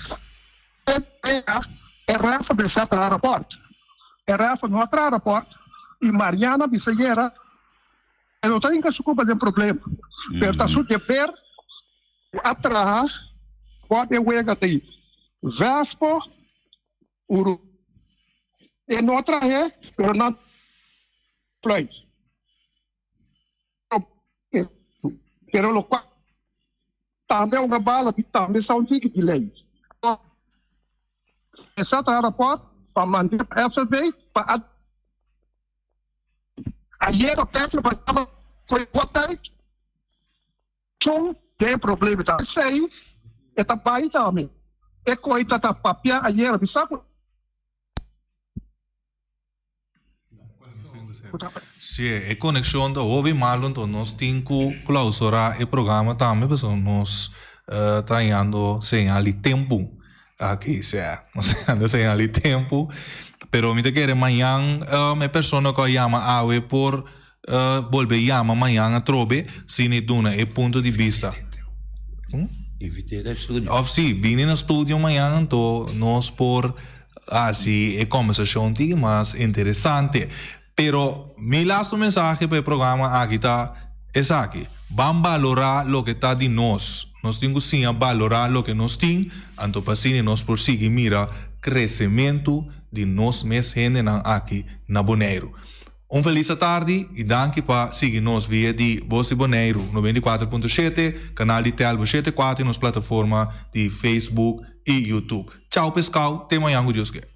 e e Rafa mester a traha raport. E Rafa no a traha raport y Mariano a bisa yera e no ta hinca su culpa den problema pero ta su deber cu a traha for e wega ta y Vespo Uru e no a trahe pero nan. Fluit. Pero lo cual tambe a hunga bala di tambe sa un tiki delay. Esa ta rapport pa manda pa FFB pa a Ayera Petro pa taba koe hotel con den problema ta esey e ta bay tambe e koe ta ta papia ayera bisa cu. Sí, e conexion ta hopi malo, enton nos tin cu clausura e programa tambe, pasobra nos ta hañando señal di tempo aki, sea, nos ta hañando señal di tempo, pero mi ta kere mañan e persona cu a yama awe por bolbe yama mañan atrobe, si ni duna e punto di bista. Of si, bini na studio mañan anto nos por Hasi e kombersashon tin mas interesante. Pero mi lastu mensahe pa e programa aki ta esaki, Ban balorá loke ta di nos. Nos tin ku siña balorá loke nos tin, anto pa asina nos por sigui mira kresementu di nos mes hendenan aki na Boneiru. Un felis atardi i danki pa sigui nos via di Bos di Boneiru 94.7, kanal di Telbo 74 i nos plataforma di Facebook i YouTube. Chao pescao, te mañan cu Dios ke.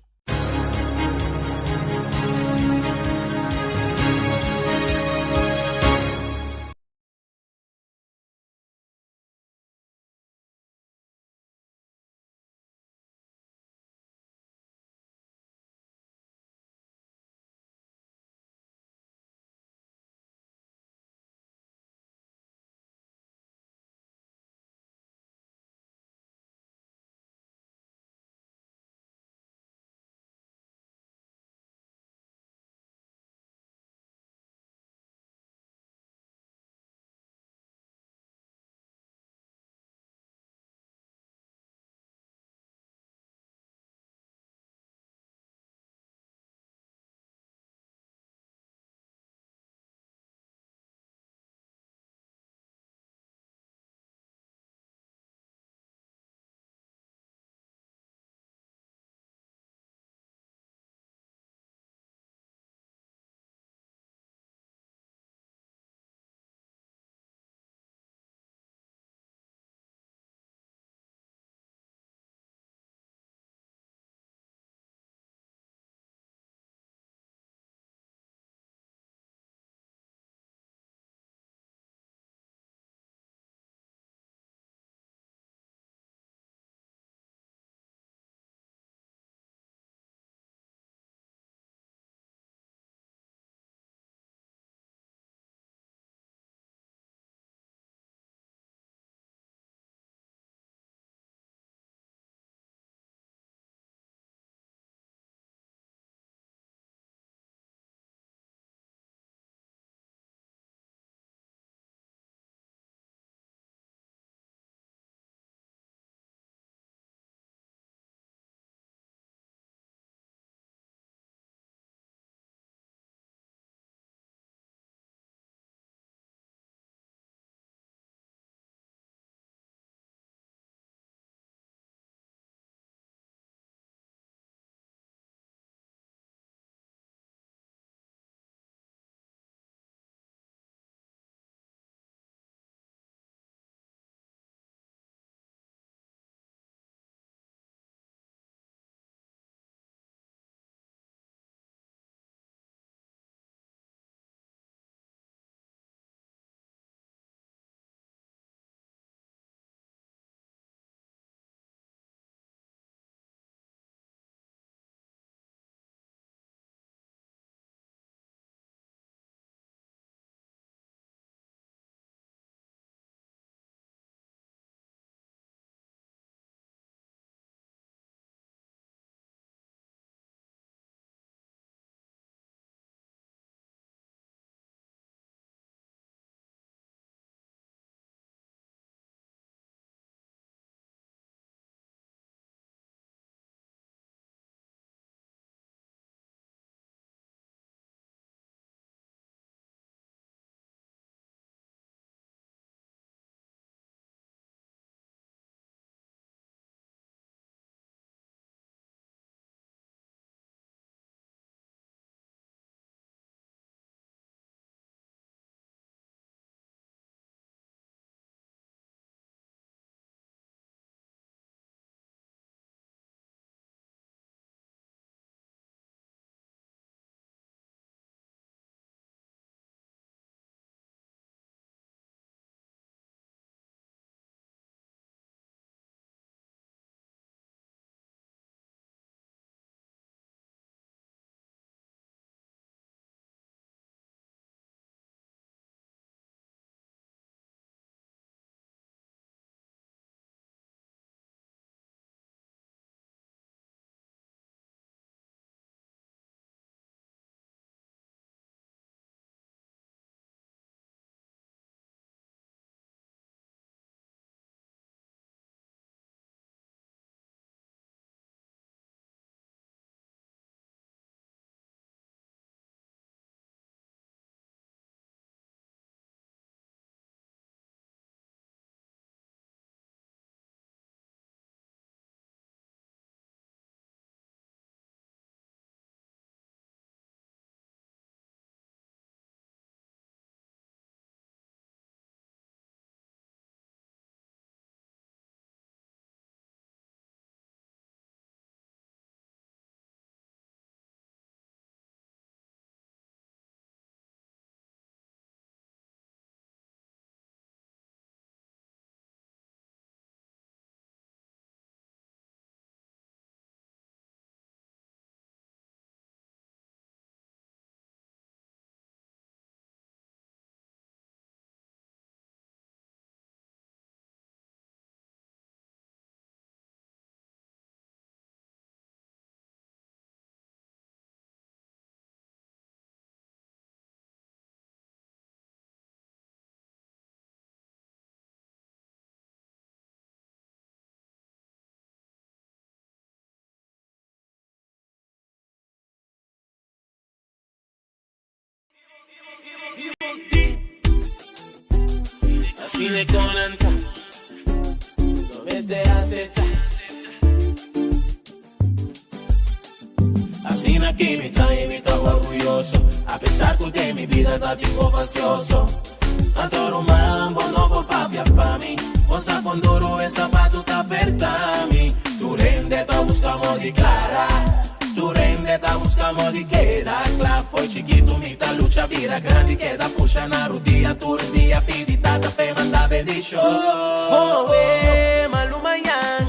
Asina con nan ta, no mester acepta. Asina ki mi ta y mi ta orguyoso, a pesar cu den mi bida ta tipo fastioso. Anto ruman bo no por papia pa mi, bon sa con duro e zapato ta aperta mi. Tur hende ta busca mo di clara, tur hende ta busca mo di keda cla. Fo'i chikito mi ta lucha bira grandi, keda pusha na rudia tur dia pidi tata p'e manda bendicion. Bo malu mañan,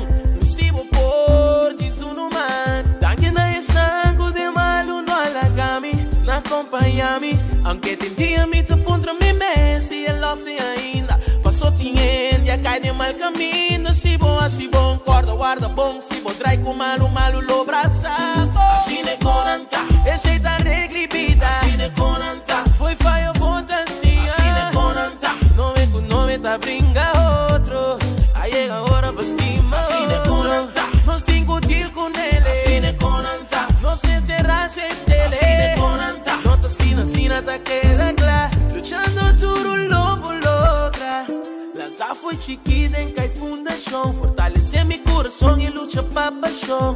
si bo por djis dunu man. Danki na esnan ku den malu no a laga mi, na kompaña mi. Aunke tin dia mi ta puntra mi mes si e lòf tin ainda. Paso tin hende a kai den mal kaminda. Si bo hasi bon, kòrda warda bon. Si bo drai ku malu, malu lo brasa bo. Asina e konan ta. Esei ta regla bida. Asina e konan ta. Fo'i fayo bon ta siña. Asina e konan ta. Nome ku nome ta bringa otro. A yega ora pa stima Asina e konan ta. Nos tin ku deal ku nele. Asina e konan ta. Nos mester aceptele. Asina e konan ta. No ta asina, asina ta keda kla. Luchando duro lo bo logra. Lanta fo'i chikí den kai fundashon. Fortalesé mi kurason i lucha pa pashon.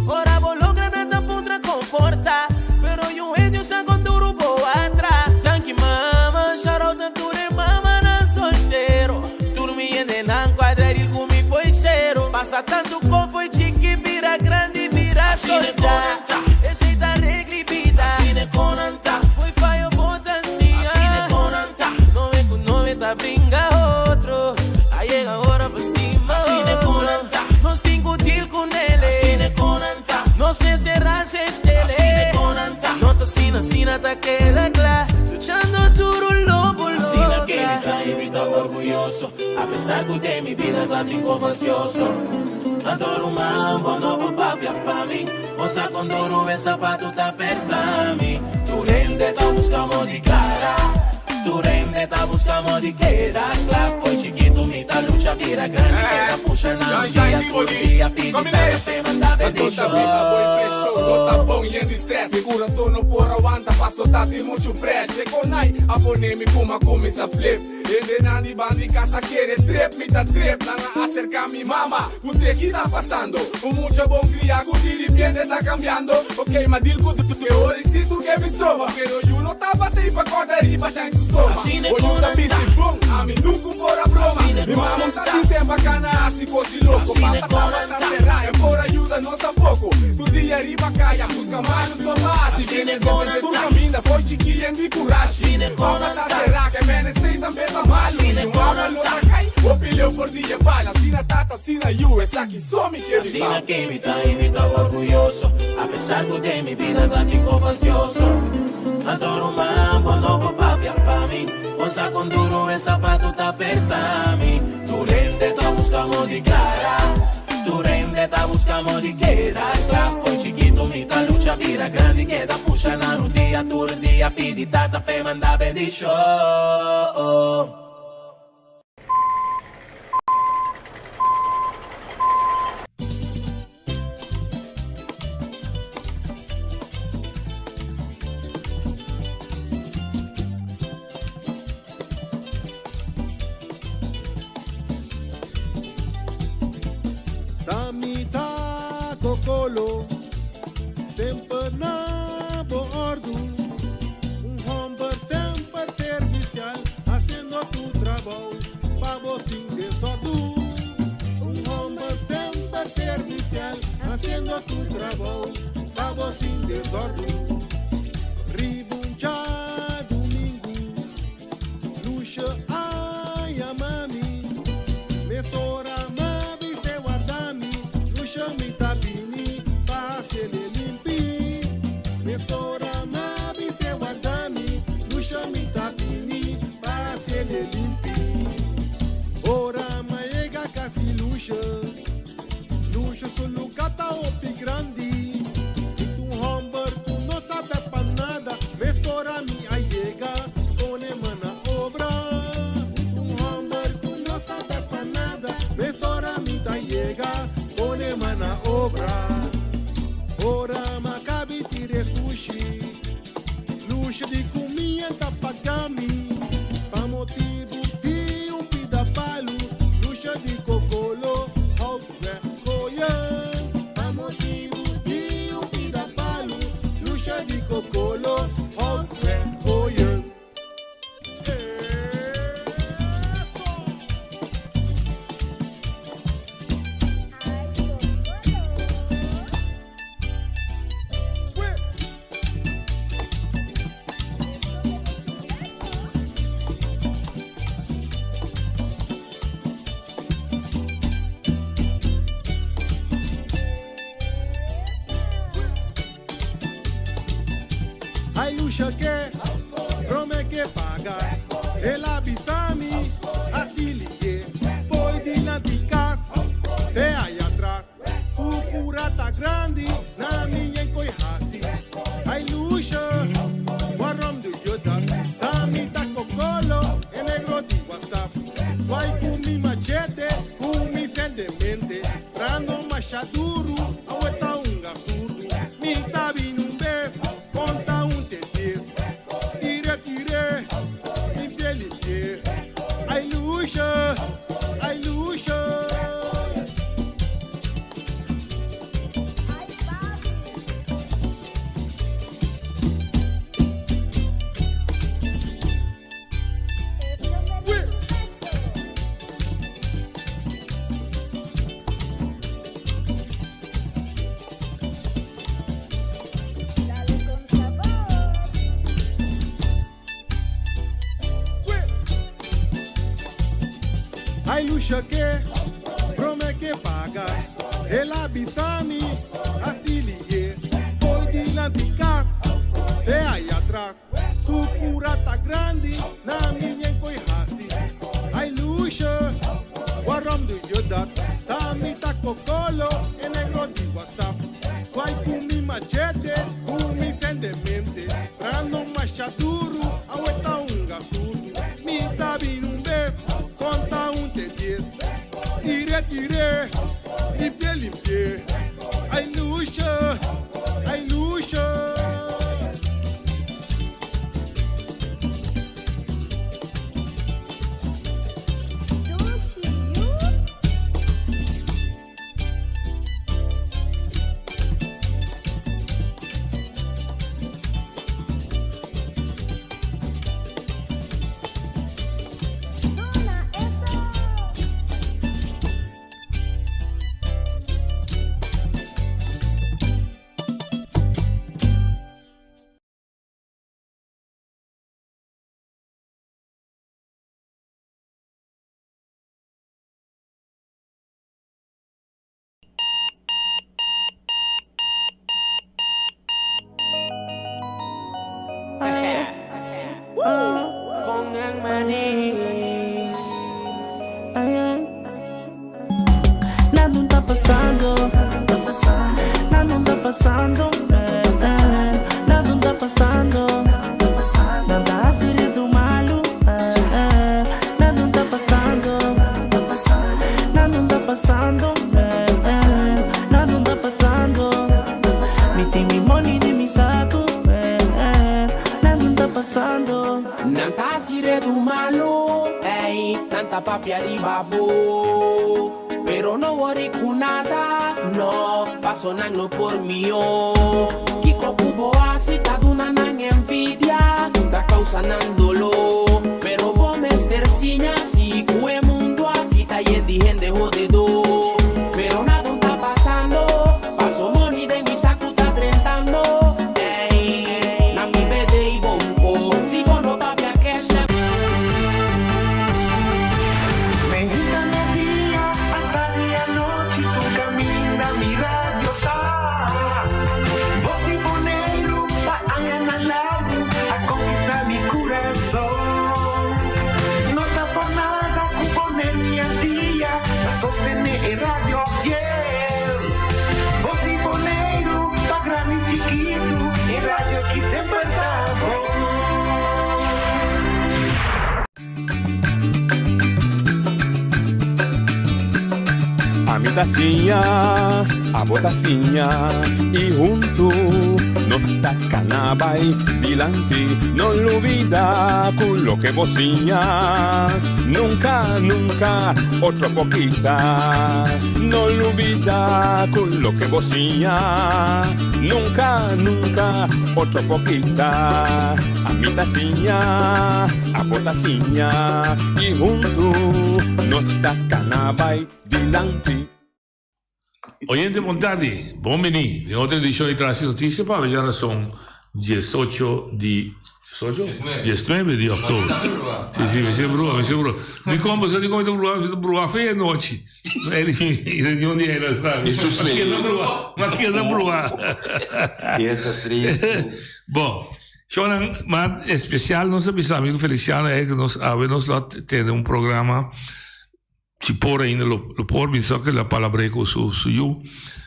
Ora bo logra nan ta puntra kon por ta. Pero yu hende usa kon duru bo a tra. Danki mama, shout out na tur e mamanan soltero. Tur mi hendenan ku a dredil ku mi fo'i sero. Pasa tantu kon fo'i chikí bira grandi bira solda. Esei ta regla i bida. Asina kon nan ta. Fo'i fayo bo ta siña. Asina kon nan ta. Nome ku nome ta bringa otro. A yega ora pa stima Asina kon nan ta. Nos tin ku deal ku nele. Asina kon nan ta. Nos mester aceptele. Asina kon nan ta. No ta asina, asina ta keda kla. Luchando duro lo bo logra. Asina ke mi ta y mi ta orguyoso. A pesar ku den mi bida ta tin ko fastioso. Anto ruman bo no por papia pa mi. Bon sa kon duro e zapato ta aperta mi. Tur hende ta busca mo di clara. Tur hende ta busca mo di keda kla. Fo'i chikitu mi ta lucha bira grandi keda pusha na un dia tur dia pidi tata p'e manda bendishon. No ta bon yen di stress Mi kurason no por awanta paso ta tin muchu presh E konai a pone mi kuma kuminsa flip Hendenan di bandi kasa kere trip Mi ta trip nan a aserka mi mama Puntr'e ki ta pasando Un mucha bon kria ku di ripiente ta kambiando Ok ma deal ku e ora i si tur ke mi stroba Pero yu no tabata ei pa kòrda riba shine su stoma O yu ta bisi bon ami nunku por a broma Mi mama ta disen pa kana hasi kos di loko Papa tabata será e por a yuda nos tampoko Tur dia riba kaya buska malu so pa hasi Bende bende tur kaminda fo'i chiki yen di kurashi Papa ta será ke mene sei tambe ta malu Mi mama lo ta kai hopi leu for di e bala Asina tata asina yu esaki so mi ke bisa. Asina ke mi ta i mi ta orguyoso Apesar ku den mi bida ta tin ko fastioso Anto ruman bo no por papia pa mi Bon sa kon duru e zapato ta aperta mi Tur hende ta buska mo di klara Tur hende ta buska mo di keda kla Fo'i chikitu mi ta lucha bira grandi keda pusha na rudia Tur dia pidi tata p'e manda bendishon. Ta mi ta kokolo, semper na bo ordu. Un homber semper servicial, haciendo tu trabou pa bo sin desordu. Un homber semper servicial, haciendo tu trabou pa bo sin desordu. Riba un djadumingu, Lucia a yama mi. Mesora m'a bis'é warda mi, Lucia mi ta bini pa haciele limpi. Mesora m'a bis'é warda mi, Lucia mi ta bini pa haciele limpi. Ora m'a yega cas di Lucia, Lucia su lugar ta hopi grandi. Mi ta un homber cu no. paga. El a bisa mi, hasi liye, fo'i dilanti kas te aya tras. Su kura ta grandi, na mi yen koi hasi. Ay Lucia, waarom doe je dat? Ta mi ta kokolo, e negro di WhatsApp. Swai ku mi machete, ku mi sendemente. Trando masha duru, awe ta hunga surdu. Mi ta bini un bes, konta un te dies. Tire, tire, limpie, limpie. Ay Lucia, ay Lucia. Ay Lucia ke prome ke paga El a bisa mi hasi liye Fo'i dilanti kas te aya tras Su kura ta grandi na mi yen koi hasi Ay Lucia waarom doe je dat? Ta mi ta kokolo e negro di WhatsApp Swai ku mi machete ku mi sendemente Trando masha duru awe ta hunga surdu Mi ta bini un bes konta un te dies Tire tire limpie limpie Ay Lucia ay Lucia. Nada no ta pasando, nada no ta pasando, nada no ta pasando, nan ta hasi redu malu, nada no ta pasando, nada no ta pasando, nada no ta pasando, mi tin mi money den mi saku, nada no ta pasando. Nan ta hasi redu malu, ey, nan ta papia riba bo. Pero no worry ku nada, no, paso nan no por mihó. Kiko ku bo hasi ta duna nan envidia, ta causa nan doló. Pero bo mester siña si ku e mundo aki ta yen di hende hodedó. Pero nada no ta pasando, paso money den mi saku ta drentando. Ey, na mi bede y bonco, si bo no papia cash na. Meinta media, atardi anochi, tur kaminda mi radio ta. Bos di Boneiru pa añanan largu a konkistá mi kurason. No ta por nada ku Boneiru i Antia ta sostené e radio fiel. Bos di Boneiru pa grandi i chikitu, e radio ki semper ta bon. Ami ta siña, abo ta siña y huntu nos ta cana bay dilanti. No lubida cu loke bo siña nunca, nunca otro por kita. No lubida cu loke bo siña nunca, nunca otro por kita. Ami ta siña, abo ta siña y huntu nos ta cana bay dilanti. Oyente bon tardi, bon bini den otro edicion di Trasi Noticia pa awe djarason diesocho di diesocho? Diesnuebe di october. Si si mi siempre brua mi siempre brua. Dicon bo sa dicon mi ta brua? Mi ta brua fe anochi. Reunion di Ela sabi. Ma keda brua, ma keda brua. Keda tristu. Bon. Shownan, ma especial nos a bisa amigo Feliciano eh, nos awe nos lo a tene un programa si por ainda lo, lo por mi sa que la palabré cu su, su yu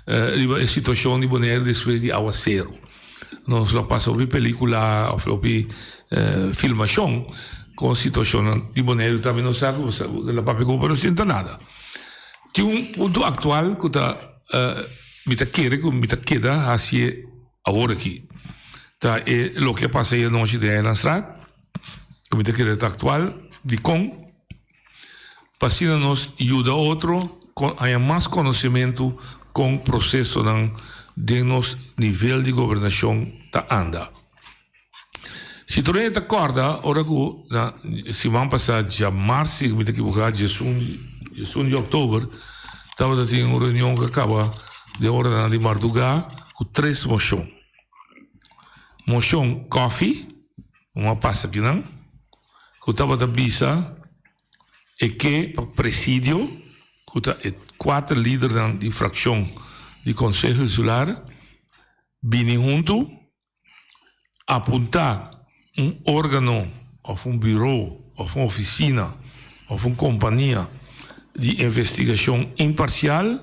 eh, riba e situacion di Bonaire despues di awacero. Nos lo pasa hopi pelicula of hopi eh, filmacion con situacionnan di Bonaire tambe nos sa cu la papia cu pero sin ta nada. Tin un punto actual cu ta eh, mi ta kere cu mi ta keda hacié Awor aki ta e loke a pasa ayer nochi den Eilandstraat, ku mi ta kere ta aktual. Dikon? Pa asina nos yuda otro haña mas konosementu kon prosesonan den nos nivel di gobernashon ta anda. Si tur hende ta kòrda ora ku na siman pasá djamars, si mi ta kiboká, djesun djesun di òktober, tabata tin un reunion ku a kaba den oranan di mardugá ku tres moshon. Moshon Coffee, un a pasa akinan, ku tabata bisa e ke pa presidio, ku ta e kuater lidernan di frakshon di Konseho Insular, bini huntu Apuntá un órgano òf un buró òf un ofisina òf un kompania di investigashon imparsial.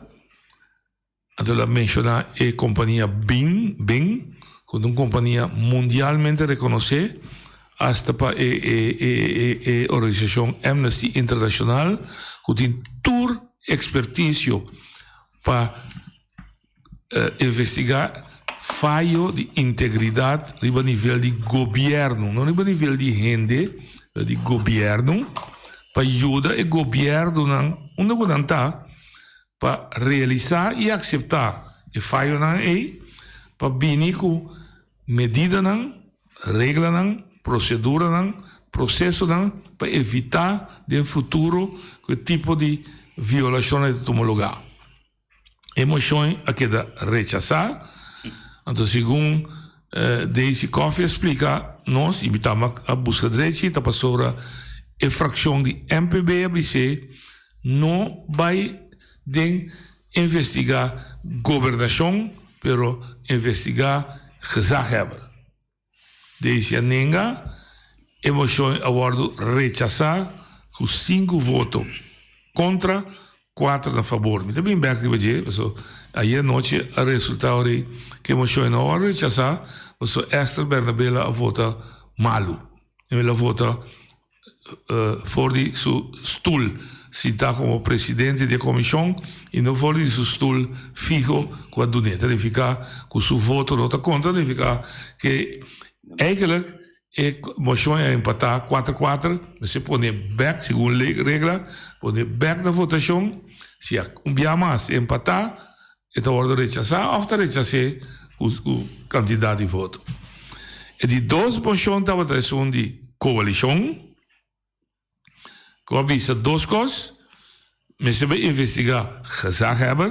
Anto el a menshoná e kompania bin, bin, ku ta un kompania mundialmente rekonosé, asta pa e e e e organisashon Amnesty International, ku tin tur ekspertisio pa Investigá fayo di integridat riba nivel di gobièrnu, no riba nivel di hende, pero di gobièrnu, pa yuda e gobièrnunan unda ku nan ta pa realisá i akseptá e fayonan ei, pa bini ku medidanan, reglanan, proseduranan, prosesonan pa evitá den futuro ku e tipo di violashonnan ei ta tuma lugá. E moshon a keda rechasá. Anto segun Daisy Coffie a splika nos, i mi tambe a buska drechi, ta pasobra e frakshon di MPB a bis'é no bai den investigá gobernashon, pero investigá gezaghebber. Daisy a nenga, e moshon a wòrdu rechasá ku sinku voto kontra, kuater na fabor. Mi ta bin bèk riba dje, paso ayer anochi a resultá ora ku e moshon no a wòrdu rechasá, paso Esther Bernabela a vota malu. El a vota for di su stul sintá komo presidente di e komishon i no for di su stul fiho ku a dun'é. Ta nifiká ku su voto no ta konta, ta nifiká ke eigentlik e moshon a empatá kuater kuater, mester pone bèk segun regla, pone bèk na votashon, si a un bia mas empatá E ta wòrdu rechasá òf ta rechas'é ku kantidat di voto. E di dos moshon tabata esun di koalishon, ku a bisa dos kos, mester bai investigá gezaghebber,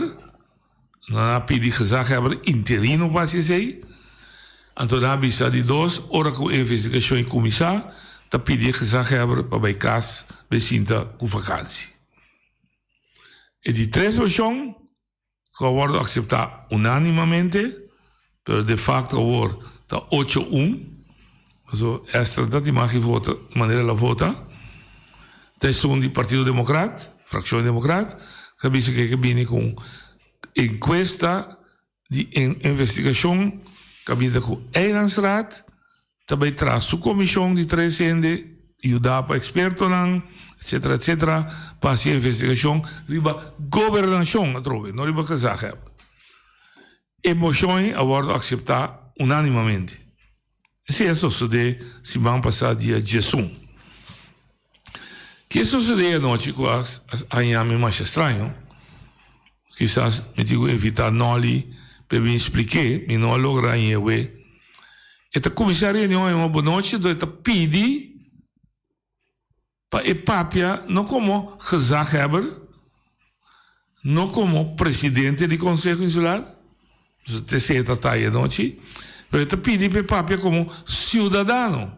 nan a pidi gezaghebber interino pa hasi esei, anto nan a bisa di dos, ora ku e investigashon e kuminsá, ta pidi e gezaghebber pa bai kas bai sinta ku vakansi. E di tres moshon ku a wòrdu akseptá unánimamente, pero de fakto awor ta ocho un, pasobra Esther ta tin mag di vota manera el a vota, ta esun di Partido Demokrat, Frakshon Demokrat, ku a bisa ku e ke bini ku un enkuesta di investigashon kaminda ku Eilandsraad ta bai traha su komishon di tres hende yudá pa ekspertonan etsetera etsetera pa hasi e investigashon riba gobernashon atrobe no riba gezaghebber. E moshon a wòrdu akseptá unánimamente. Esei a sosodé siman pasá dia diesun. Ke sosodé anochi ku a haña mi masha straño? Kisas mi tin ku invitá Nolly pa e bin splik'é, mi no a logra hañ'é awe. E ta kuminsá reunion aña bonochi, anto e ta pidi Pa e papia no komo gezaghebber, no komo presidente di Konseho Insular, pasobra te esei e ta ta e anochi, pero e ta pidi pa e papia komo siudadano.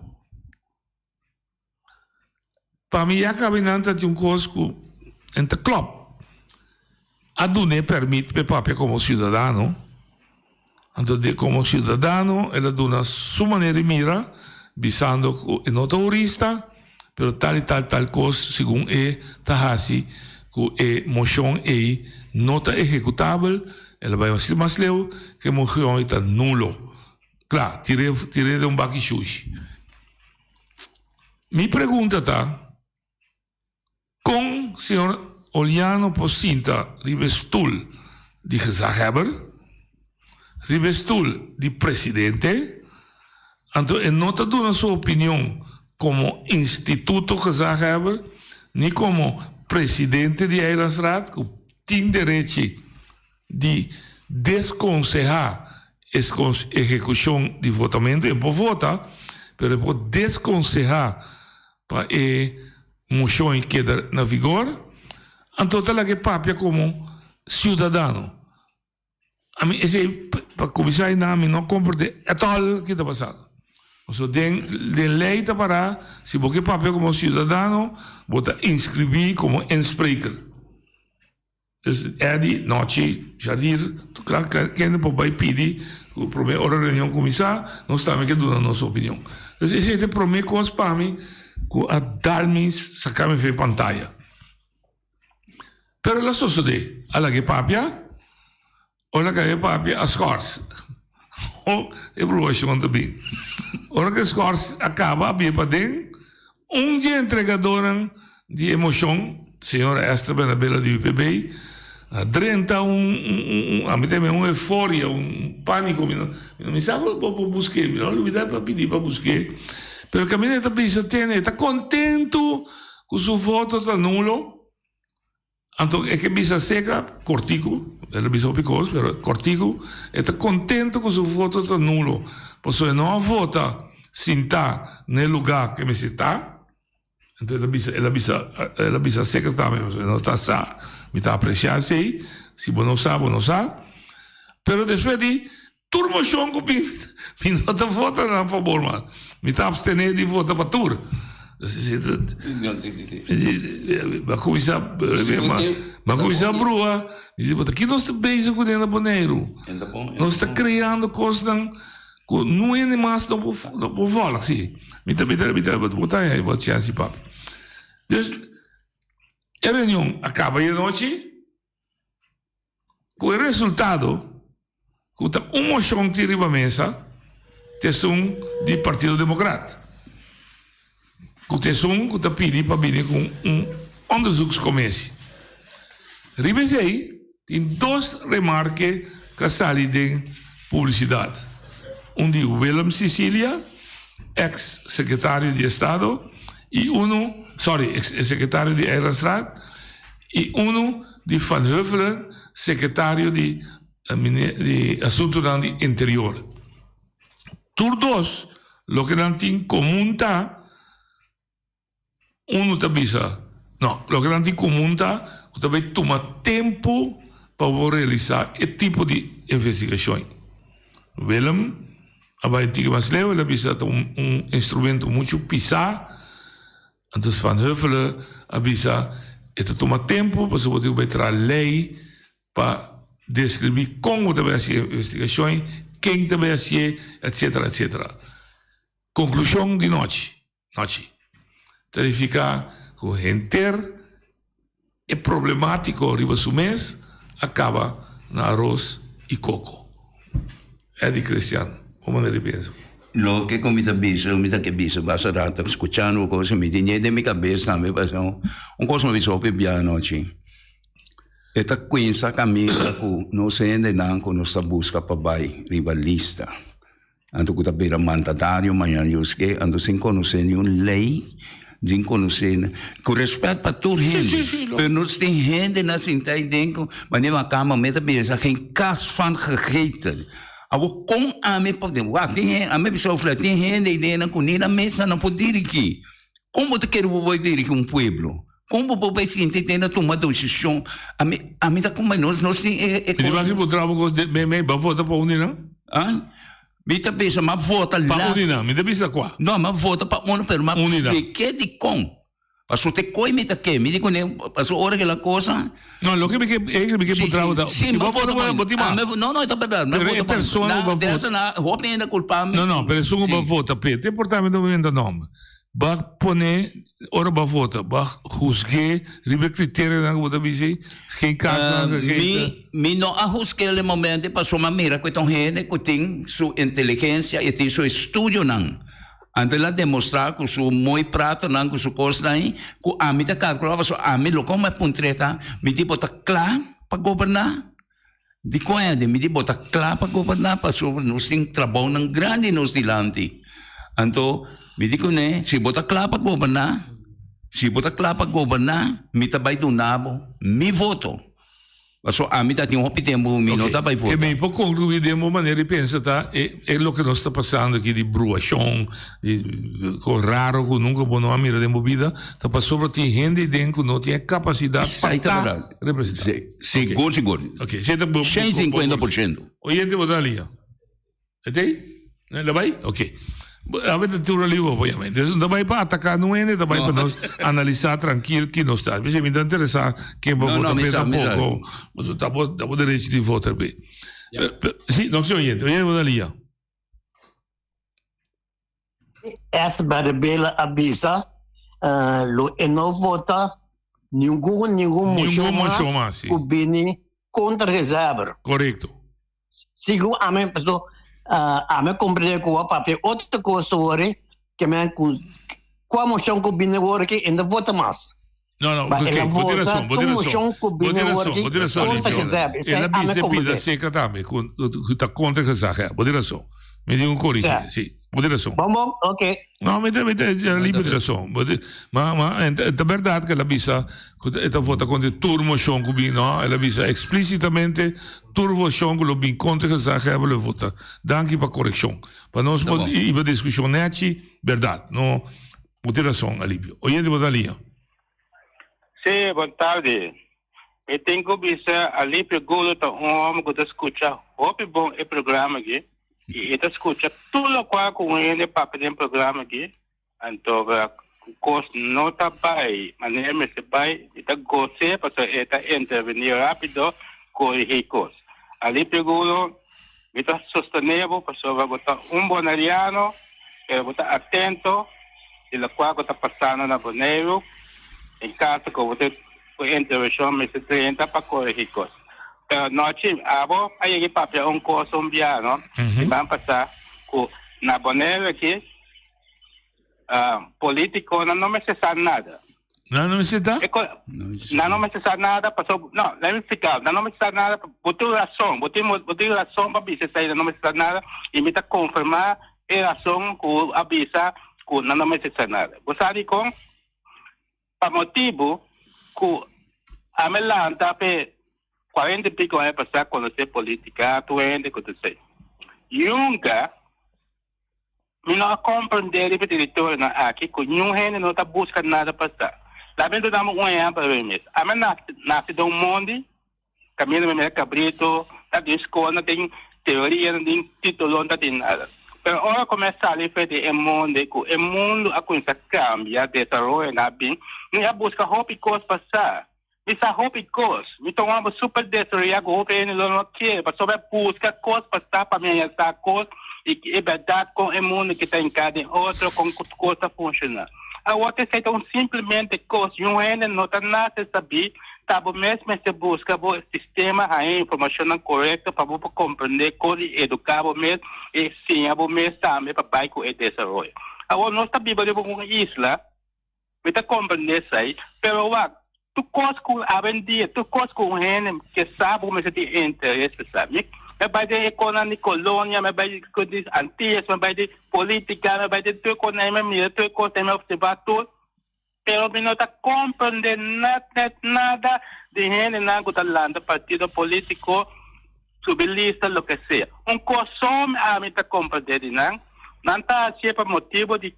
Pa mi ya kabe nan ta tin un kos ku en ta klòp. A dun'é pèrmit pa e papia komo siudadano. Anto de komo siudadano el a duna su manera di mira bisando ku e no ta hurista pero tal i tal tal kos segun e ta hasi ku e moshon ei no ta ehekutabel, el a bai mas leu ku e moshon ei ta nulo. Kla, tir'é tir'é den un baki shushi. Mi pregunta ta. Kon señor Oliano por sinta riba e stul di gezaghebber, riba e stul di presidente, anto e no ta duna su opinion komo instituto gezaghebber ni komo presidente di Eilandsraad ku tin derechi di deskonsehá e ehekushon di votamentu. E por vota, pero e por deskonsehá pa e moshon ei keda na vigor. Anto ta laga e papia komo siudadano. Ami esei pa kuminsá einan mi no komprendé ètòl ki ta pasando. Pasobra den den lei ta pará si bo ke papia komo siudadano bo ta inskribí komo inspreker. Dus Eddy, Nochi, Jadir, tur kende por bai pidi ku promé ora reunion kuminsá, nos tambe ke duna nos opinion. Dus esei ta e promé kos pa mi ku a dal mi saka mi for e pantaya. Pero el a sosodé, a laga e papia, ora ku a papia a skòrs. O e probashon ta bin. Ora ku e skòrs a kaba a bia paden, un di e entregadónan di e moshon, señora Esther Bernabela di UPB, a drenta un, un, un, ami ta yama un euforia, un pániko, mi no, mi no mi sa ku bo por busk'é, mi no lubidá pa pidi pa busk'é, pero kaminda e ta bisa tene, e ta kontentu ku su voto ta nulo. Anto e ke bisa seka kortiku, el a bisa hopi kos, pero kortiku, e ta kontento ku su voto ta nulo, pasobra e no a vota sintá na e lugá ku e mester ta. Anto el a bisa, el a bisa, el a bisa seka tambe, pasobra e no ta sa. Mi ta apresiá esei, si bo no sa, bo no sa. Pero despues di Tur moshon ku bin mi no ta vota na nan fabor mas. Mi ta abstené di vota pa tur. Mi a kuminsá mi a kuminsá brua. Mi di bo ta ki nos ta bezig kuné na Boneiru? Nos ta kreando kosnan ku no hende mas no por no por vòlg. Si, mi ta mi ta mi ta bo ta haña bo chèns di papia. Dus e reunion a kaba e anochi. Ku e resultado ku ta un moshon tin riba mesa ta esun di Partido Demokrat, ku ta esun ku ta pidi pa bini ku un onderzoekscommissie. Riba esei tin dos remarke ku a sali den publisidat, un di Willem Cicilia, eks sekretario di Estado, i unu, sorry, eks sekretario di Eilandsraad, i unu di Van Huffelen, sekretario di di Asuntunan di Interior. Tur dos loke nan tin komun ta, unu ta bisa, no, loke nan tin komun ta ku ta bai tuma tempu pa bo realisá e tipo di investigashon. Willem a bai un tiki mas leu, el a bisa ta un instrumento muchu pisá. Anto Van Huffelen a bisa e ta tuma tempu pasobra bo tin ku bai traha lei pa deskribí kon bo ta bai hasi e investigashon, ken ta bai hasié, etsetera, etsetera. Konklushon di nochi, nochi, ta nifiká ku henter e problemátiko riba su mes a kaba na aros i koko. Eddy Christian, bo manera di pensa? Loke ku mi ta bisa, mi ta ke bisa basta rato skuchando bo kos, mi tin dje den mi kabes tambe pasobra un kos mi a bisa hopi bia anochi, e ta kuinsa kaminda ku nos hendenan ku nos ta buska pa bai riba lista. Anto ku ta bira mandatario mañana Dios ke, anto sin konosé niun lei, sin konosé, ku rèspèt pa tur hende, pero nos tin hende na sinta ei den ku manera mi a kama mi ta bisa geen kas van gegeten. Awor kon ami por den wak tin hende, ami a bisa ofla tin hende ei den ku ni nan mesa no por dirigí. Kon bo ta kere bo bai dirigí un pueblo? Kon bo por bai sinta ei den a tuma desishon? Ami ami ta kuma nos nos tin e e Mi di baki bo traha bo kos mei mei ba vota pa un di nan? Ah? Mi ta bisa m'a vota Pa un di nan, mi ta bisa kua? No, m'a vota pa uno pero m'a Un di nan. splike dikon. Paso te koi mi ta ke, mi di kuné, paso ora ke la kosa. No, loke mi ke, e mi ke puntra bo ta, si si bo vota pa, bo tin ma. No, no, e ta berdad. Pero e persona ku bo vota. Na, hopi hende kulpa mi. No, no, pero esun ku bo vota p'e, te por ta mi no inventa nomber. Bo a pone, ora bo a vota, bo a husg'é riba e kriterionan ku bo ta bisa ei, geen kasnan gegeten. Mi, mi no a husg'é el e momento pasobra mi a mira ku e ta un hende ku tin su inteligensia i tin su estudionan. Anto el a demostrá ku su moi pratonan, ku su kosnan ei, ku ami ta kalkulá pasobra ami lo komo e puntr'é ta, mi di bo ta kla pa goberná? Dikon Eddy? Mi di bo ta kla pa goberná pasobra nos tin trabounan grandi nos dilanti. Anto mi di kuné, si bo ta kla pa goberná, si bo ta kla pa goberná, mi ta bai duna bo mi voto. Paso ami ta tin hopi tempu mi no ta bai vota. Ke mi por conclui den bo manera di pensa ta e e loke nos ta pasando aki di bruashon, di cos raro cu nunca bo no a mira den bo bida, ta pasobra tin hende ei den cu no tin e capacidad pa ta representa. Sigur sigur. Ok, si ta bo 150%. Oyente bo ta alia. E t'ei? El a bai? Ok. Awe ta tur alivo obviamente. Dus no ta bai pa ataká nun hende, ta bai pa nos analisá trankil ki nos ta. P'esei mi ta interesá ken bo vota p'e tampoko. Pasobra ta bo ta bo derecho di vota p'e. Si, nos tin oyente. Oyente bo ta lia. S. Barbela a bisa lo e no vota ningun ningun moshon mas ku bini kontra Gezaber. Korekto. Sigun ami paso ami a comprende cu a papia otro cos awor ke men cu cua mocion cu bini awor aki e no vota mas. No, no, Ma ok, el a bo tin vota razon, bo tur tin razon. mocion cu Bo bini tin awor razon, aki bo tin razon, contra Eliseo. Gezeb. El Esei a ami bisa a e pida comprende. seca tambe, cu cu ta contra gezaghebber. Bo tin razon. Mi tin cu corigi, Ja. si. Bo tin razon. Bon, bon, ok. No, mi ta, mi ta, Alipio tin razon. Bo tin, ma, ma, en ta berdad cu el a bisa cu e ta vota contra tur mocion cu bin, no? El a bisa explicitamente tur mocion cu lo bin contra gezaghebber lo e vota. Danki pa coreccion. Pa nos por hiba discusion nechi, berdad. No, bo tin razon, Alipio. Oyente bo ta liña. Sí, bon tardi. Mi tin ku bisa Alipio Gulo ta un hòmber ku ta skucha hopi bon e programa aki i e ta skucha tur lokual ku un hende papia den programa aki, anto kos no ta bai manera mester bai mi ta gos'é pasobra e ta intervení rápido korigí kos. Alipio Gulo mi ta sostené bo pasobra bo ta un boneriano pero bo ta atento di lokual ku ta pasando na Boneiru en kaso ku bo ta Ku intervenshon mester drenta pa koregi kos. Pero nochi abo a yega i papia un kos un bia no, siman pasá ku na Boneiru aki politikonan no mester sa nada. Nan no mester ta? Nan no mester sa nada pasobra, no, lei mi splika, nan no mester sa nada, bo tin rason, bo tin bo tin rason pa bisa esei, nan no mester sa nada i mi ta konfirmá e rason ku a bisa ku nan no mester sa nada. Bo sa dikon? Pa motibu ku ami lanta p'e kuarenta i piko aña pasá konosé polítika, tur hende ku ta sei. Nunka mi no a komprendé riba e teritorionan aki ku niun hende no ta buska nada pa sa. Laat mi duna bo un ehèmpel riba mi mes. Ami a nase den un mondi Caminda mi mira cabrito, ta den school, no tin teoria, no tin titulo, no tin nada. Pero ora cu mi a sali for di e monde, cu e mundo a cuminsa cambia, desaroyo na bin, mi a busca hopi cos pa sa. Mi sa hopi cos. Mi ta un homber super desaroya cu hopi hende lo no kere, pasobra mi a busca cos pa sa, pa mi haña sa cos y e berdad con e mundo ki ta hinca den otro, con cos ta funciona. Awor esey ta un simplemente cos, y un hende no ta nace sabi. Ta bo mes mester buska bo sistema haña informashonnan korekto pa bo por komprendé kon di eduká bo mes i siña bo mes tambe pa bai ku e desaroyo. Awor nos ta biba riba un isla, mi ta komprendé esei, pero wak, tur kos ku awendia, tur kos ku un hende ke sa bo mester tin interes pa sa. Mi bai den e konan di kolonia, mi bai di Antillas, mi bai di politika, mi bai den tur kos, mi mira tur kos, mi opservá tur. Pero mi no ta comprende net net nada di hendenan cu ta lanta partido politico, subi lista, loke sea. Un cos so ami ta comprende di nan, nan ta hacié pa motibo di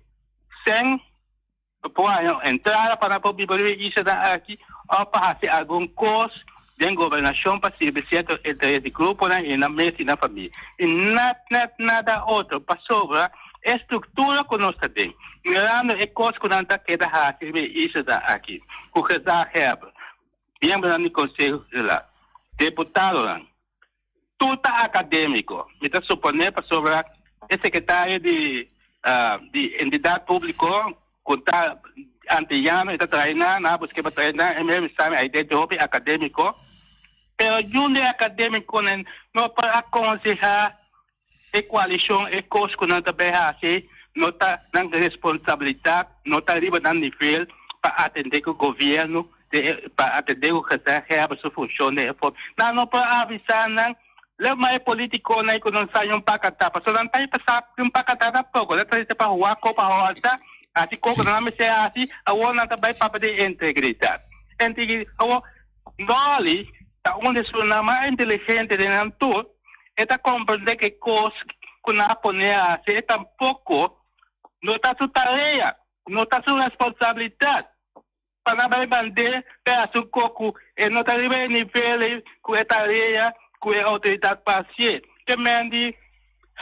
cen, pa por haña un entrada pa nan por biba riba e islanan aki, of pa haci algun cos den gobernacion pa sirbi cierto interes di gruponan y nan mes y nan famia. Y net net nada otro, pasobra. E struktura ku nos ta den, mirando e kos ku nan ta keda hasi riba e isla aki, ku gezaghebber, miembronan di Konseho Insular, deputadonan, tur ta akadémiko. Mi ta suponé pasobra e sekretario di di Entidat Públiko ku ta antiyano e ta traha nan, nan a busk'é pa traha nan, e mes mi sa mi a hopi akadémiko, pero yun di e akadémikonan no por akonsehá E koalishon, e kos ku nan ta bai hasi no ta nan responsabilidat, no ta riba nan nivel pa atendé ku gobièrnu, pa atendé ku gezaghebber su funshon den e forma. Nan no por avisá nan, leu mas e politikonan ku no sa yon pakatá, pasobra nan ta sa yon pakatá tampoko, nan ta hasi pa huaco, pa hòrta, hasi kos ku nan mester hasi, awor nan ta bai papia di integridat. Awor, Nolly ta un di esunnan mas inteligente den nan tur. E ta comprende cu e cos cu nan a pone a haci e tampoco no ta su tarea, no ta su responsabilidad pa nan bay mand'e pa e haci un cos cu e no ta riba e nivel ey cu e tarea cu e autoridad pa haci'e. Ke men di,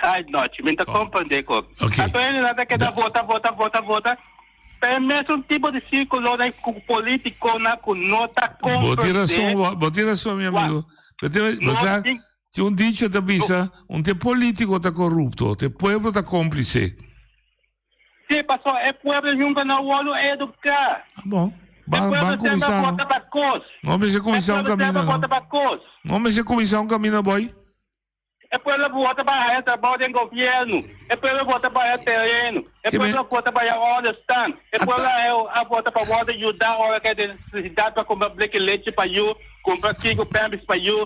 Ay nochi, mi ta comprende cu. Anto hende nan ta keda vota, vota, vota, vota. Ta e mesun tipo di circulonan cu politiconan cu no ta Bo tin comprende. razon, bo tin razon mi amigo. Bo tin, bo sa, tin un dicho ta bisa, un te politico ta corrupto, te pueblo ta cómplice. Sí, paso e pueblo nunca no wòrdu educá. Ah, bon. E Ban, pueblo ban semper cuminsa, no? vota pa cos. No mester E cuminsa un pueblo camino, semper no? vota pa cos. No mester cuminsa un camino, boy. E pueblo vota pa haya trabou den gobièrnu. E pueblo vota pa haya tereno. E pueblo vota pa haya òrdestand. E pueblo a vota pa wòrdu yudá ora ku e den nesesidat pa kumpra bleki lechi pa yu, kumpra sinku pèmpis pa yu,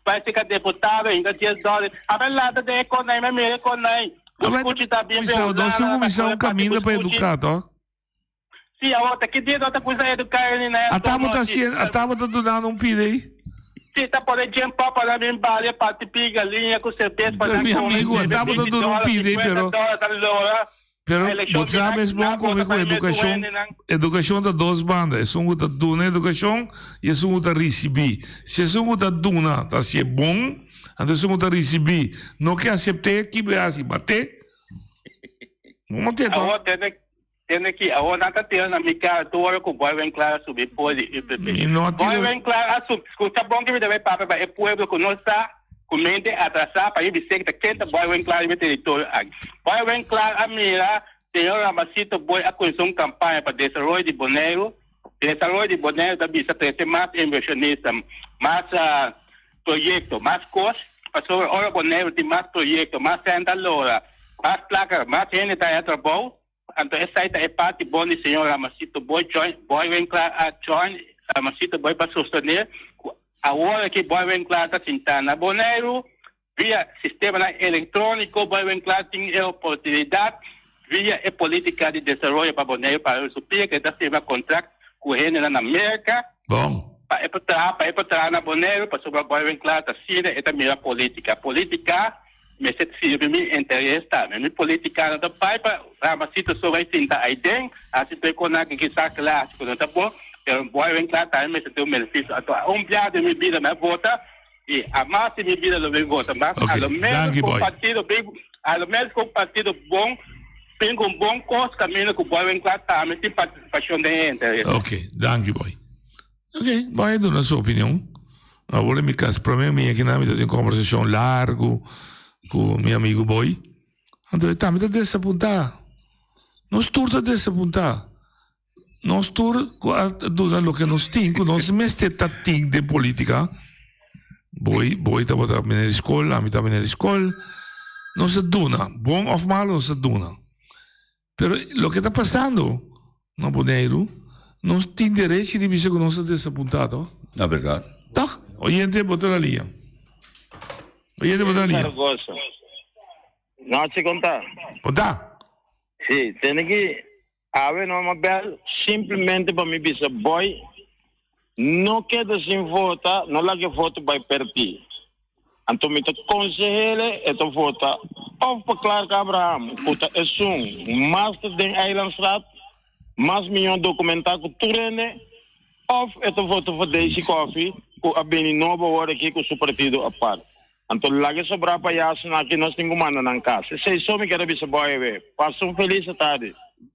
bai seka deputado hinka dies dòler. Aba lanta den e konai, mi a mira e konai. Buskuchi ta bin Nos Hulanda, tin nan ta kuminsá kore un parti kaminda pa buskuchi. eduká, tò? Sí, awor ta ki dia no ta cuminsa educa e na Ata bo ta haciendo, ata bo ta dunando un pida ei? Sí, ta pone jen papa na bin balia parti pi galiña cu cerbes pa nan Mi come, amigo, bebe ata bo ta binti duna un dólar, pida ei, cincuenta pero dólar ta lora. Pero Eleccion bo sa bina, mes bon nan come vota cu pa e mesun educacion, hendenan. educacion ta dos banda, esun cu ta duna educacion y esun cu ta ricibi. Si esun cu ta duna ta hacié bon, anto esun cu ta ricibi no ke acept'é, ki bo e haci? Bat'é. Bo mat'é to. Awor tene Tende ki awor nan ta tira na mi kara tur ora ku Boy Winklaar a subi por di UPP. Mi no a Boy tira. Winklaar a subi, skucha bon ki mi ta bai papia pa e pueblo ku no sa ku mente atrasá pa riba sekta ken ta Boy Winklaar riba e teritorio aki. Boy Winklaar a mira señor Ramasito Boy a kuminsá un kampaña pa desaroyo di Boneiru. Desaroyo di Boneiru ta bisa trese mas invershonista, mas proyekto, mas kos, pasobra ora Boneiru tin mas proyekto, mas hende ta lora, mas plaka, mas hende ta haña trabou. Anto esai ta e parti bon di señor Ramasito Boy join Boy Winklaar a join Ramasito Boy pa sostener cu awor aki Boy Winklaar ta sinta na Boneiru via sistemanan electronico Boy Winklaar tin e oportunidad via e politica di desaroyo pa Boneiru para su pia cu e ta firma contract cu hendenan na Merca Bon. pa e por traha pa e por traha na Boneiru pasobra Boy Winklaar ta asina e ta mira politica politica Mester sirbi mi interes tambe. Mi politica no ta bai pa Ramasito so bai sinta aiden, hasi tur e konan ki kisa kla hasi ku no ta bon, pero bo a wen kla tambe mester tin un beneficio. Anto un bia den mi bida mi a vota i hamas den mi bida lo bin vota mas. Ok, A lo menos danki ku un boy. partido bin, a lo menos ku un partido bon bin ku un bon kos kaminda ku bo a wen kla tambe tin partisipashon den e interes. Ok, danki boy. Ok, bo a duna su opinion. Awor den mi cas prome mi aki nan mi ta tin conversacion largo cu mi amigo Boy. Anto e tambe ta desapunta. Nos tur ta desapunta. Nos tur cu a duna loke nos tin, cu nos mester ta tin den politica. Boy, Boy tabata meneer di school, ami ta meneer di school. Nos a duna, bon of malo nos a duna. Pero loke ta pasando na Boneiru, nos tin derechi di bisa ku nos ta desapuntá, toh? Na berdad. Toh? Oyente, bo ta na liña. Oyente, bo ta na liña. Zaragoza. Nochi kon ta? Kon ta? Sí, tende ki awe no m'a bel simplemente pa mi bisa boy no keda sin vota, no laga e voto bai perdi. Anto mi ta konsehele e ta vota of pa Clark Abraham ku ta esun mas ta den Eilandstraat, mas mihó dokumentá ku tur hende, of e ta vota pa Daisy Coffie ku a bini nobo awor aki ku su partido apart. Anto laga e sobrá payasonan aki nos tin ku manda nan kas. Esei so mi ker a bisa bo awe. Pasa un felis atardi.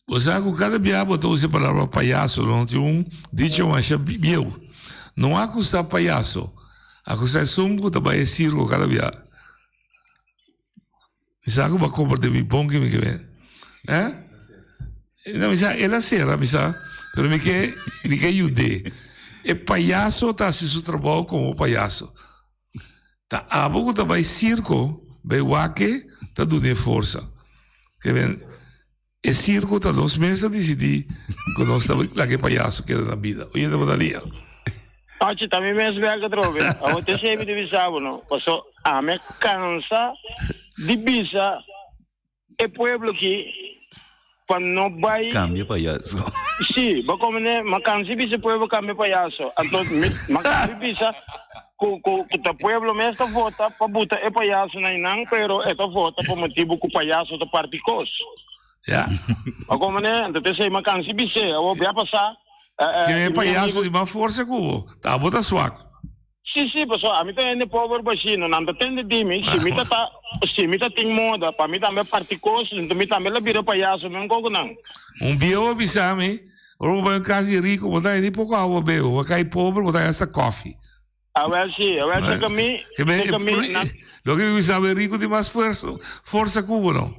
Bo sa ku kada bia bo ta usa e palabra payaso no tin un dicho masha bieu. No akusá payaso, akusá esun ku ta bai e sirko kada bia. Mi sa ku bo a komprende mi bon ke mi ke men. Eh? No, mi sa el a sera, mi sa, pero mi ke mi ke yud'é. E payaso ta hasi su trabou komo payaso. Ta abo ku ta bai sirko, bai wak e, ta dun'é forsa. Ke men, e sirko ta nos mes ta disidí ku nos ta laga e payaso keda na bida. Oye ta bo lia. Pachi, ta mi mes bek atrobe. Awor te sebi di bisa bo no. Paso ami a kansa di bisa e pueblo ki pa no bai. Cambia payaso. Sí, bo komene, ma kansa bisa pueblo cambia payaso. Anto mi ma kansa bisa ku ku ku ta pueblo mes ta vota pa buta e payaso na einan, pero e ta vota pa motibu ku payaso ta parti kos. Ja. Bo komene, anto te sei ma kansa bis'é. Awor bia pasá. Ke e payaso di mas forsa ku bo, ta abo ta swak. Sí, sí, pasobra ami ta hende pober bashino, nan ta tende di mi, si mi ta ta, si mi ta tin moda pa mi tambe parti kos, enton mi tambe la bira payaso men koko nan. Un bieu a bisa mi, ora bo bai un kas di riku, bo ta haña ni poko awa bebe, bo kai pober, bo ta haña hasta kòfi. Awel sí, awel seka mi, seka mi, nan. Loke mi bisa bo, e riku tin mas fuerso, forsa ku bo no.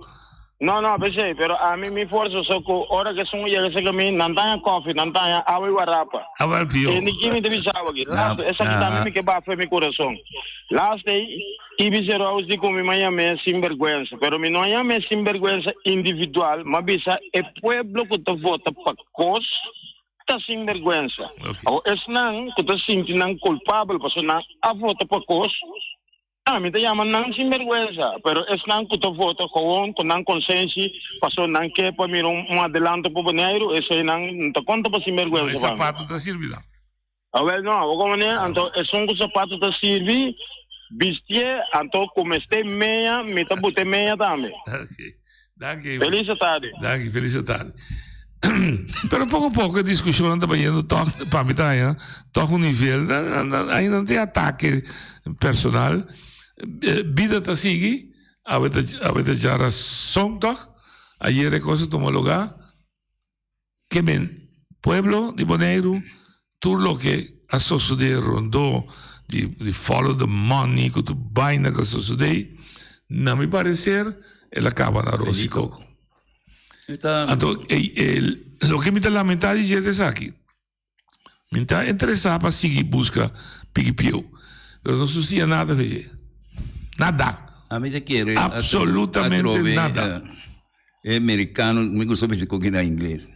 No, no, p'esei, pero ami mi forsa so ku ora ku esun yega serka mi, nan ta haña kòfi, nan ta haña awa i warapa. Awa pió. E ni kimi ta bisa awa aki. Laatste, esaki tambe mi ke bafa mi kurason. Laatste ei, Ibi Serous di ku mi m'a yam'é sinbèrgwensa, pero mi no a yam'é sinbèrgwensa individual, m'a bisa e pueblo ku ta vota pa kos ta sinbèrgwensa. Awor esnan ku ta sinti nan kulpabel pasobra nan a vota pa kos, Ami ta yama nan sinberguensa, pero esnan ku ta vota gewoon ku nan konsenshi paso nan ke pa mira un adelanto pa Boneiru, eseinan no ta konta pa sinberguensa pa mi. Sapato ta sirbi nan. Awel no, awor komo ne, anto esun ku sapato ta sirbi, bistié, anto ku mester meña, mi ta bute meña tambe. Ok. Danki. Feliz tardi. Danki, feliz tardi. Pero poco poco e discusionnan ta bayendo toch, pa mi ta haña, toch un nivel, ainda no tin atake personal. Bida ta sigui, awe ta, awe ta djarason toch, ayer e cos a tuma lugar. Ke men pueblo di Boneiru tur loke a sosode rondó di di follow the money ku tur baina ku a sosode na mi parecer el a kaba na ros y koko. Anto loke mi ta lamenta di dje ta esaki. Mi ta interesá pa sigui buska piki pieu, pero no susia nada fe dje. Nada. A mi ta kere Absolutamente atrobe, nada. E mericano, mi gusta bisa koki na ingles.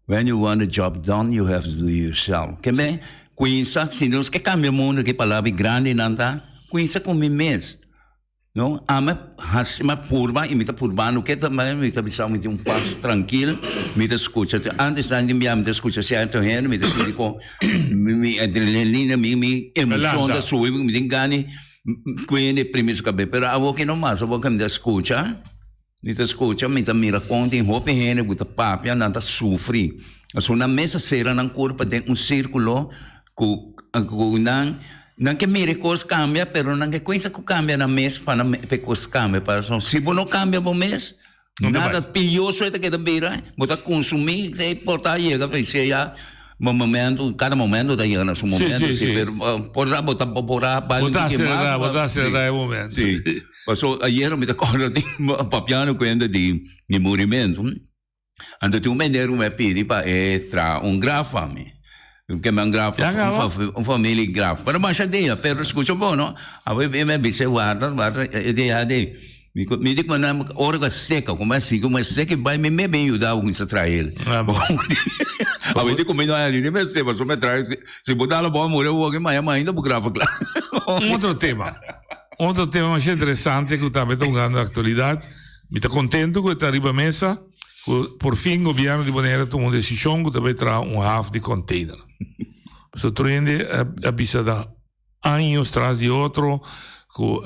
When you want a job done, you have to do it yourself. Ke men, kuinsa, si nos ke kambia mundo, ke palabra grandenan ta, kuinsa ku mi mes. No, ami hasi mi a purba y mi ta purbando ke ta mi ta bisa mi tin un pas trankil, mi ta scucha te antes nan tin bia mi ta scucha cierto hende mi ta sinti con mi mi adrenalina mi mi emocion ta subi mi tin gana cu hende primi su cabes pero awor ke no mas awor ke mi ta scucha mi ta scucha mi ta mira con tin hopi hende cu ta papia nan ta sufri pasobra nan mes a cera nan curpa den un circulo Ku ku nan nan ke mira e kos kambia pero nan ke kuensa ku kambia nan mes pa nan pa e kos kambia pasobra si bo no kambia bo mes nada pio so e ta keda bira bo ta konsumí te por ta yega p'esei ya bo momento kada momento ta yega na su momento si pero por ta bo ta por a bai Bo un ta tiki mas aselerá bo ta aselerá e momento. Si pasobra ayera mi ta kòrda tin papiando kuenta di mi murimentu. Anto tin un meneer ku mi a pidi pa e traha un graf pa mi. Ke mi un graf, un familie graf. Pero masha dia, pero skucha bon no. Awe mi a bisa e warda, warda e dia di, mi di ku nan ora ku a seka, ku mi a sigui ku mi a seka i bai mi mes bin yuda bo kuminsa traha el. Awe di ku mi no a ni mester pasobra mi a traha, si bo dal abou a muri awor aki maña mainta bo graf a kla. Un otro tema, un otro tema masha interesante ku tambe ta hungando aktualidat. Mi ta contento cu e ta riba mesa cu por fin gobierno di Bonaire a tuma un decision cu ta bay traha un haf di container. Pasobra tur hende a bisa da años tras di otro cu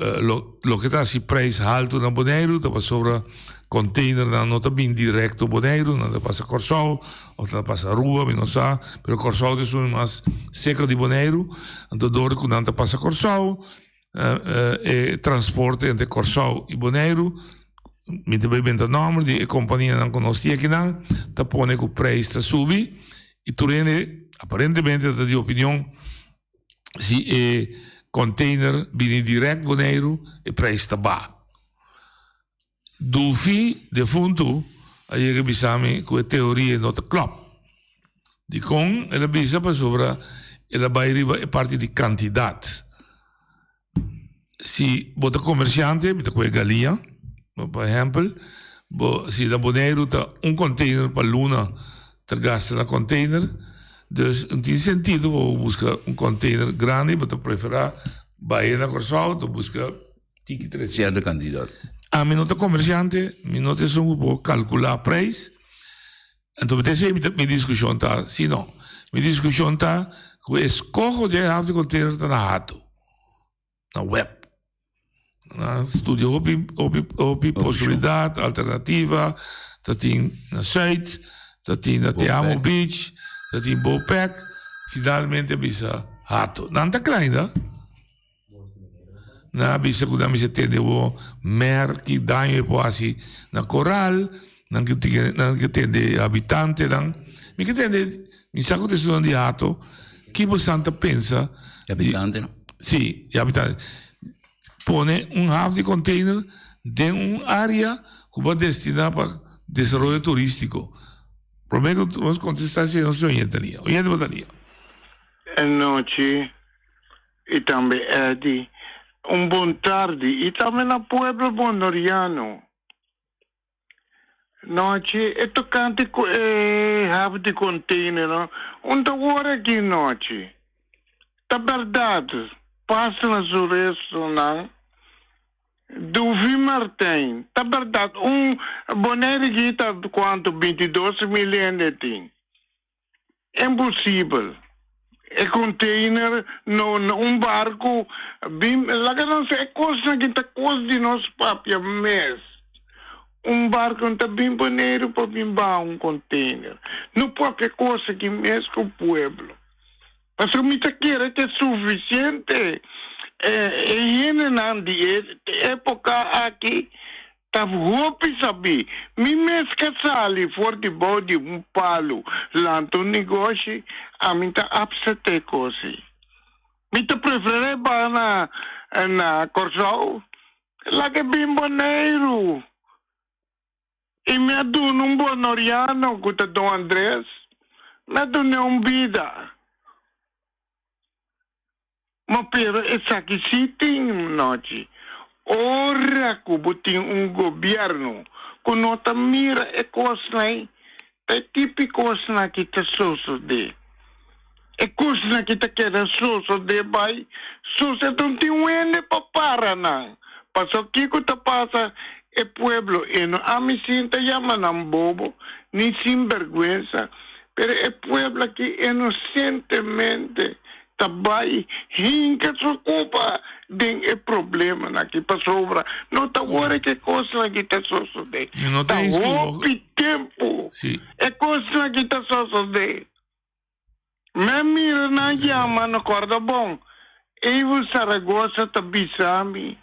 loke ta haci prijs halto na Boneiru ta pasobra containernan no ta bin directo Boneiru, nan ta pasa Corsou of nan ta pasa Aruba, mi no sa, pero Corsou ta esun mas seca di Boneiru. Anto door cu nan ta pasa Corsou. E transporte entre Kòrsou i Boneiru, mi ta bai benta nòmber di e kompanianan ku nos tin akinan, ta pone ku preis ta subi i tur hende aparentemente ta di opinion si e kònteiner bini dirèkt Boneiru e preis ta baha. Dufi defuntu a yega bisa mi ku e teoria no ta klòp. Dikon el a bisa? Pasobra el a bai riba e parti di kantidat. Si bo ta komersiante, mi ta kohe galiña, pa ehèmpel, bo si na Boneiru ta un kònteiner pa luna ta gasta na kònteiner, dus no tin sentido pa bo buska un kònteiner grandi, bo ta preferá bai na Kòrsou ta buska. Tiki tresiento kandidat. Ami no ta komersiante, mi no ta esun ku por kalkulá preis. Anto mi ta esei mi diskushon ta, si no. Mi diskushon ta ku e eskoho di e haf di kontener ta na Hato, na web. Nan a studia hopi, hopi, hopi posibilidat, alternativa, ta tin na Zuid, ta tin na Te Amo Beach, ta tin Bopec, finalmente a bisa Hato. Nan ta klein da. Nan a bisa ku nan mester tende bo mer ki daño e por hasi na koral, nan ke nan ke tende habitantenan. Mi ke tende, mi sa ku ta estudiante di Hato, ki bosan ta pensa di Habitantenan? Si, di habitante. Pone un haf di container den un área ku bo a destiná pa desaroyo turístiko. Promé ku nos kontestá esei nos tin oyente nia. Oyente bo ta nia. Anochi. Y tambe Eddy. Un bon tardi y tambe na pueblo Bonoriano. Nochi e tocante cu e haf di container no un ta wor aki nochi. Ta berdad pasa na su restonan. Duvi Martijn, ta berdad un Bonaire aki ta cuanto 22 mil hende tin. Imposibel. E container no na un barco bin laga nos e cosnan ki ta cos di nos papia mes. Un barco no ta bin Boneiru pa bin baha un container. No papia cos aki mes cu pueblo. Pasobra mi ta kere ke suficiente e hendenan di e epoca aki Ta hopi sabí. Mi mes ka sali for di bou di un palu lanta un negoshi, ami ta apsept'é kos ei. Mi ta preferé baha na na Kòrsou, laga e bin Boneiru. I mi a duna un bonoriano ku ta Don Andres, mi a dun'é un bida. Ma pero esaki sí tin nochi. Ora ku bo tin un gobièrnu ku no ta mira e kosnan ei, ta e tipi kosnan aki ta sosodé. E kosnan aki ta keda sosodé bai sosodé. No tin un hende pa para nan. Pasobra kiko ta pasa? E pueblo e no ami sin ta yama nan bobo ni sinbèrgwensa, pero e pueblo aki inosentemente ta bai hinka su kupa den e problemanan aki pasobra no ta wòrdu ku e kosnan aki ta sosodé. Ta hopi tempu e kosnan aki ta sosodé. Mi a mira nan yama, no kòrda bon, Evo Zaragoza ta bisa mi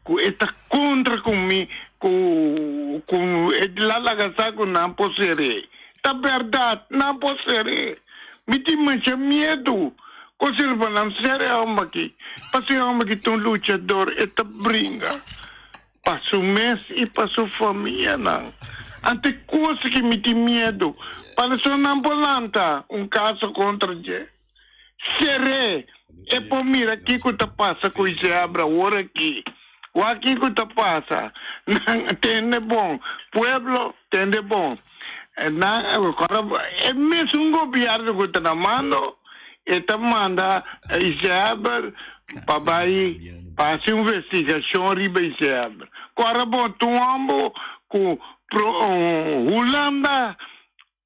ku e ta kontra ku mi ku ku e la laga sa ku nan por ser'é. Ta bèrdat, nan por ser'é. Mi tin masha miedu ku sirba nan ser e hòmber aki, pasobra e hòmber aki ta un luchador, e ta bringa pa su mes i pa su famianan. Ante kos ki mi tin miedu, pasobra nan por lanta un kaso kontra dje. Ser'é, e por mira kiko ta pasa ku Isabra awor aki. Wak kiko ta pasa. Nan tende bon. Pueblo, tende bon. Nan, e mesun gobierno ku ta na mando, e ta manda Isabra pa bai pa hasi un investigashon riba Isabra. Kora bon, tur homber ku Hulanda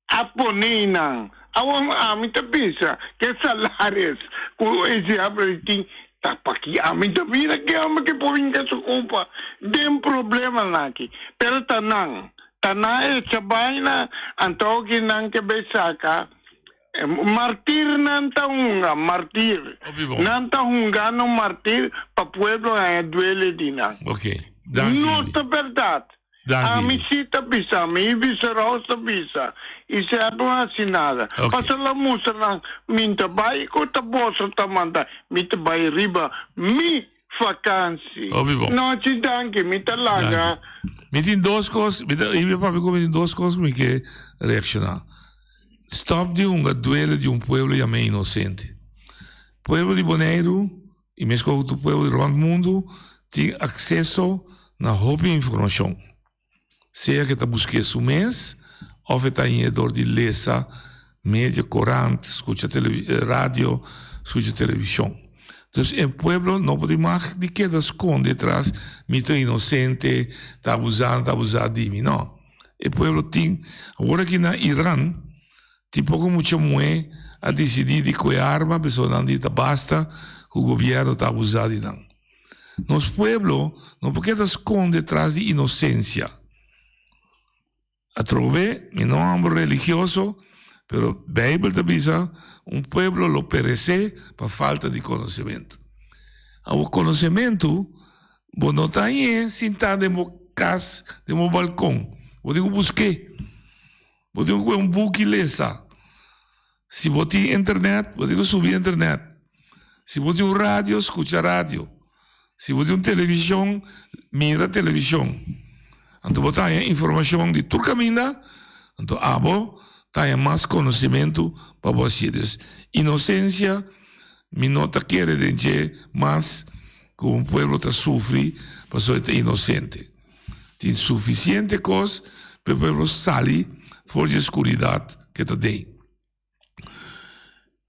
A pone nan. Awor ami ta bisa ke salaris ku e diabel tin ta paki. Ami ta mira ke homber ke por hinka su kupa den problemanan aki. Pero ta nan. Ta nan echa baina, anto ki nan ke bay saka. Martir nan ta hunga, martir. Nan ta hungando martir pa pueblo haña duele di nan. Ok, danki. No ta berdad. Danki. Ami si ta bisa, mi bisa Roos ta bisa. I Seb no hasi nada. Pasa la mustra nan, mi n'ta bai ku ta boso ta manda, mi ta bai riba mi vakansi. Hopi bon. Nochi danki, mi ta laga. Mi tin dos kos, mi ta mi papia ku mi tin dos kos ku mi ke reakshoná. Stop di hunga duele di un pueblo yam'é inosente. Pueblo di Boneiru i meskos ku tur pueblo di rònt mundu tin akseso na hopi informashon. Sea ku e ta busk'é su mes òf e ta hañ'é dor di lesa media, korant, skucha radio, skucha televishon. Dus e pueblo no por tin mag di keda skonde tras mi ta inosente, ta abusá, ta abusá di mi. No. E pueblo tin. Awor aki na Iran tin poko mucha muhé a disidí di kohe arma pasobra nan di ta basta ku gobièrnu ta abusá di nan. Nos pueblo no por keda skonde tras di inosensia. Atrobe, mi no homber religioso, pero Bijbel ta bisa un pueblo lo peresé pa falta di konosementu. Awor konosementu bo no ta hañ'é sintá den bo kas, den bo balkon. Bo tin ku busk'é. Bo tin ku kohe un buki lesa. Si bo tin internet, bo tin ku subi internet. Si bo tin un radio, skucha radio. Si bo tin un televishon, mira televishon. Anto bo ta haña informashon di tur kaminda, anto abo ta haña mas konosementu pa bo hasié. Dus, inosensia mi no ta kere den dje mas ku un pueblo ta sufri pasobra e ta inosente. Tin sufisiente kos pa e pueblo sali for di e skuridat ke ta den.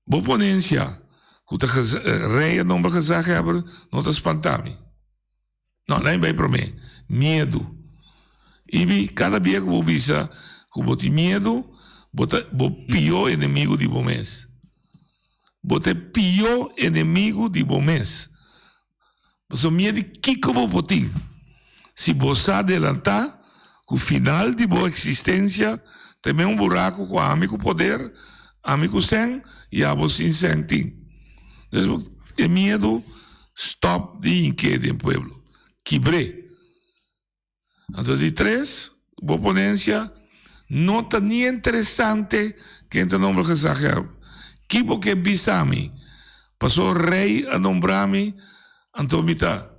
Bo ponensia ku ta rei a nombra gezaghebber no ta spanta mi. No, laat mi bai promé. Miedu. I kada bia ku bo bisa ku bo tin miedu, bo ta bo pió enemigu di bo mes. Bo ta e pió enemigu di bo mes. Pasobra miedu di kiko bo por tin? Si bo sa adelantá ku final di bo eksistensia ta e un buraku ku ami ku poder, ami ku sèn i abo sin sèn tin. Entonces e miedu stòp di hink'é den pueblo, kibr'é. Anto di tres, bo ponencia no ta ni interesante ken ta nombra gezaghebber. Ki bo ke bisa mi? Paso rey a nombra mi, anto mi ta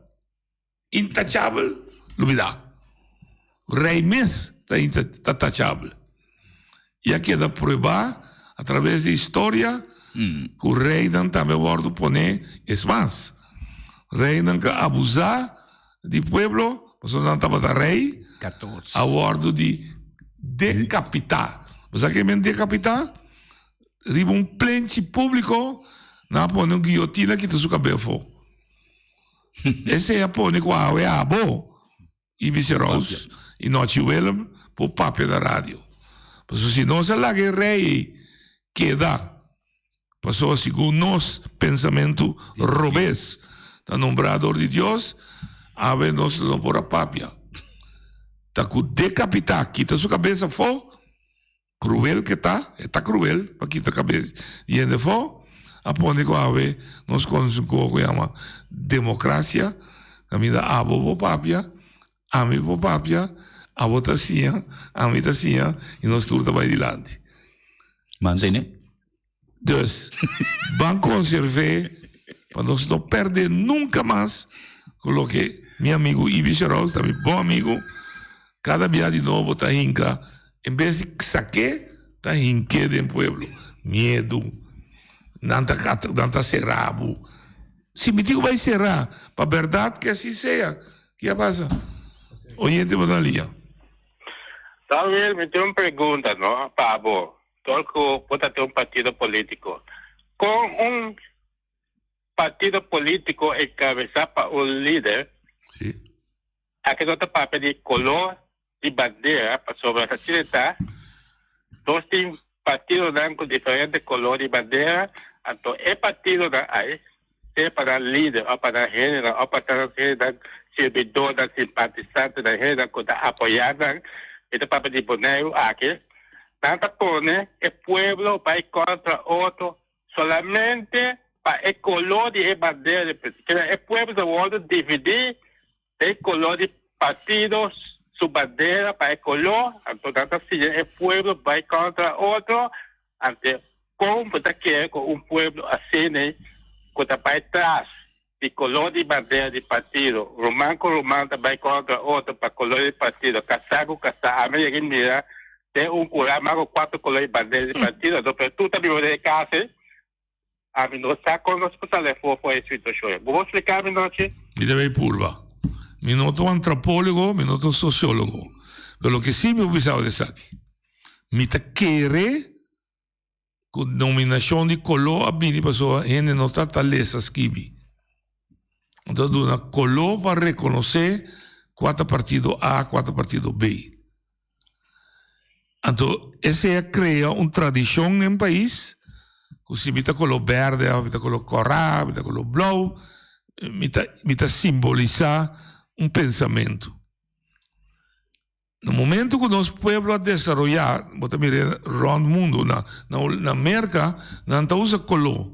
intachabel? Lubida. Rey mes ta tachabel. I a keda pruebá a traves di historia ku reinan tambe a wòrdu poné. Es mas, reinan ku a abusá di pueblo, pasobra nan tabata rei, a wòrdu di dekapitá. Bo sa ke men dekapitá? Riba un plenchi públiko nan a pone un guiotina kita su kabel afó. Esei a pone ku awe abo. Ibis Roos i Nochi Willem por papia na radio. Pasobra si nos a laga e rei ei keda, pasobra segun nos pensamentu robes ta nombrá dor di Dios, awe nos lo no por a papia. Ta ku dekapitá, kita su kabes afó. Cruel ke ta, e ta cruel pa kita cabes di hende afó, a pone cu awe nos conoce un coho cu yama democracia, caminda abo por papia, ami por papia, abo ta siña, ami ta siña y nos tur ta bay dilanti. Mantene. Dus, ban conserve pa nos no perde nunca mas cu loke mi amigo Ibi Sherol, ta mi bon amigo, cada bia di nobo ta hinca, en bes di saque, ta hinke den pueblo. Miedu, nan ta nan ta cera bo. Si mi tin cu bay cera, pa berdad que asi sea, ke a pasa? Oyente bo ta lia. Daniel, mi tin un pregunta, no, pa bo. Dor ku bo ta den un partido polítiko. Kon un partido polítiko enkabesá pa un lider, aki no ta papia di koló di bandera, pasobra asina ta, nos tin partidonan ku diferente koló di bandera, anto e partidonan ai, sea pa nan lider òf pa nan hendenan òf pa nan hendenan sirbidónan, simpatisantenan, hendenan ku ta apoyá nan, mi ta papia di Boneiru aki. Nan ta pone e pueblo bai kontra otro solamente pa e koló di e bandera di partido. Keda e pueblo ta wòrdu dividí den koló di partido su bandera pa e koló, anto nan ta siña e pueblo bai kontra otro, ante kon bo ta kere ku un pueblo asina ku ta bai tras di koló di bandera di partido, ruman ku ruman ta bai kontra otro pa koló di partido, kasá ku kasá, ami yega mira den un kurá mas ku kuater koló di bandera di partido, anto pero tur ta biba den e kas ei, ami no sa kon nos por sali afó for e situashon ei. Bo por splika mi nochi? Mi ta bay purba. Mi no ta un antropólogo, mi no ta un sosiólogo. Pero loke sí mi por bisa bo ta esaki, Mi ta kere Ku nominashon di koló a bini pasobra hende no ta ta lesa skibi. No ta duna koló pa rekonosé kua ta partido A, kua ta partido B. Anto esei a krea un tradishon den pais ku si mi ta koló bèrdè òf mi ta koló kòrá, mi ta koló blou, mi ta mi ta simbolisá un pensamentu. Na momento ku nos pueblo a desaroyá, bo ta mira rònt mundu, na na Merka nan ta usa koló,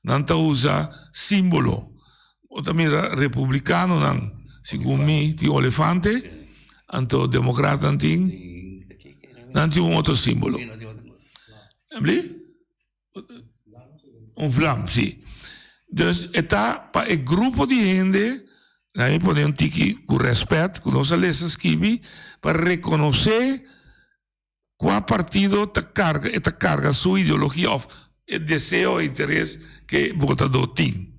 nan ta usa símbolo. Bo ta mira republikanonan, segun mi, tin olefante, anto demokratnan tin, nan tin un otro símbolo. Un vlam, sí. Dus e ta pa e grupo di hende, laat mi pone un tiki ku rèspèt, ku nos a lesa skibi, pa rekonosé kua partido ta karga, e ta karga su ideologia òf e deseo, e interes ku e votadó tin.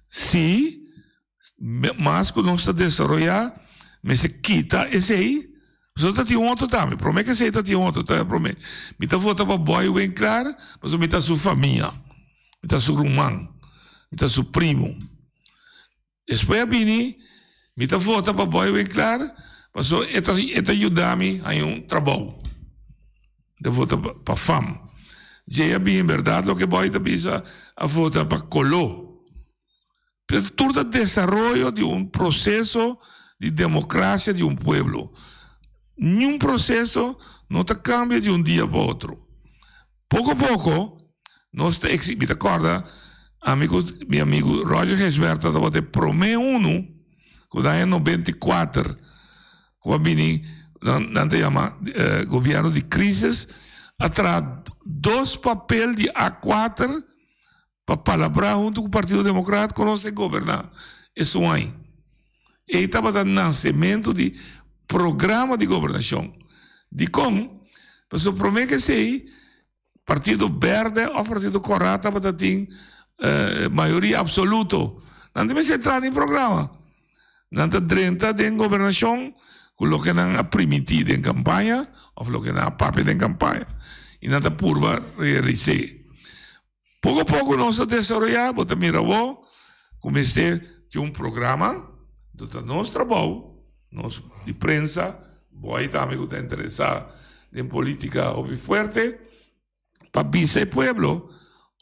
Si Mas ku nos ta desaroyá, mester kita esei. Pasobra ta tin otro tambe. Promé ku esei ta tin otro. Ta promé. Mi ta vota pa Boy Winklaar pasobra mi ta su famia. Mi ta su ruman. Mi ta su primo. Despues a bini, mi ta vota pa Boy Winklaar pasobra e ta e ta yuda mi haña un trabou. Mi ta vota pa fam. Djei a bini bèrdat loke Boy ta bisa, a vota pa koló. Pero tur ta desaroyo di un proceso di democracia di un pueblo. Niun proceso no ta cambia di un dia pa otro. Poco poco nos ta exi, mi ta corda ami cu mi amigo Roger Gijsbertha tabata e prome uno cu na aña 94 cu a bini nan ta yama gobierno di crisis a traha dos papel di A cuater Pa palabrá huntu ku Partido Demokrat kon nos ta goberná esun ai. Ei tabata nasementu di programa di gobernashon. Dikon? Pasobra promé ku esei Partido Bèrdè òf Partido Kòrá tabata tin mayoria apsoluto. Nan ta mester entra den programa. Nan ta drenta den gobernashon ku loke nan a primintí den kampaña òf loke nan a papia den kampaña i nan ta purba realis'é. Poko poko nos ta desaroyá, bo ta mira awor ku mester tin un programa, anto ta nos trabou, nos di prensa, bo ai tambe ku ta interesá den polítika hopi fuerte, pa bisa e pueblo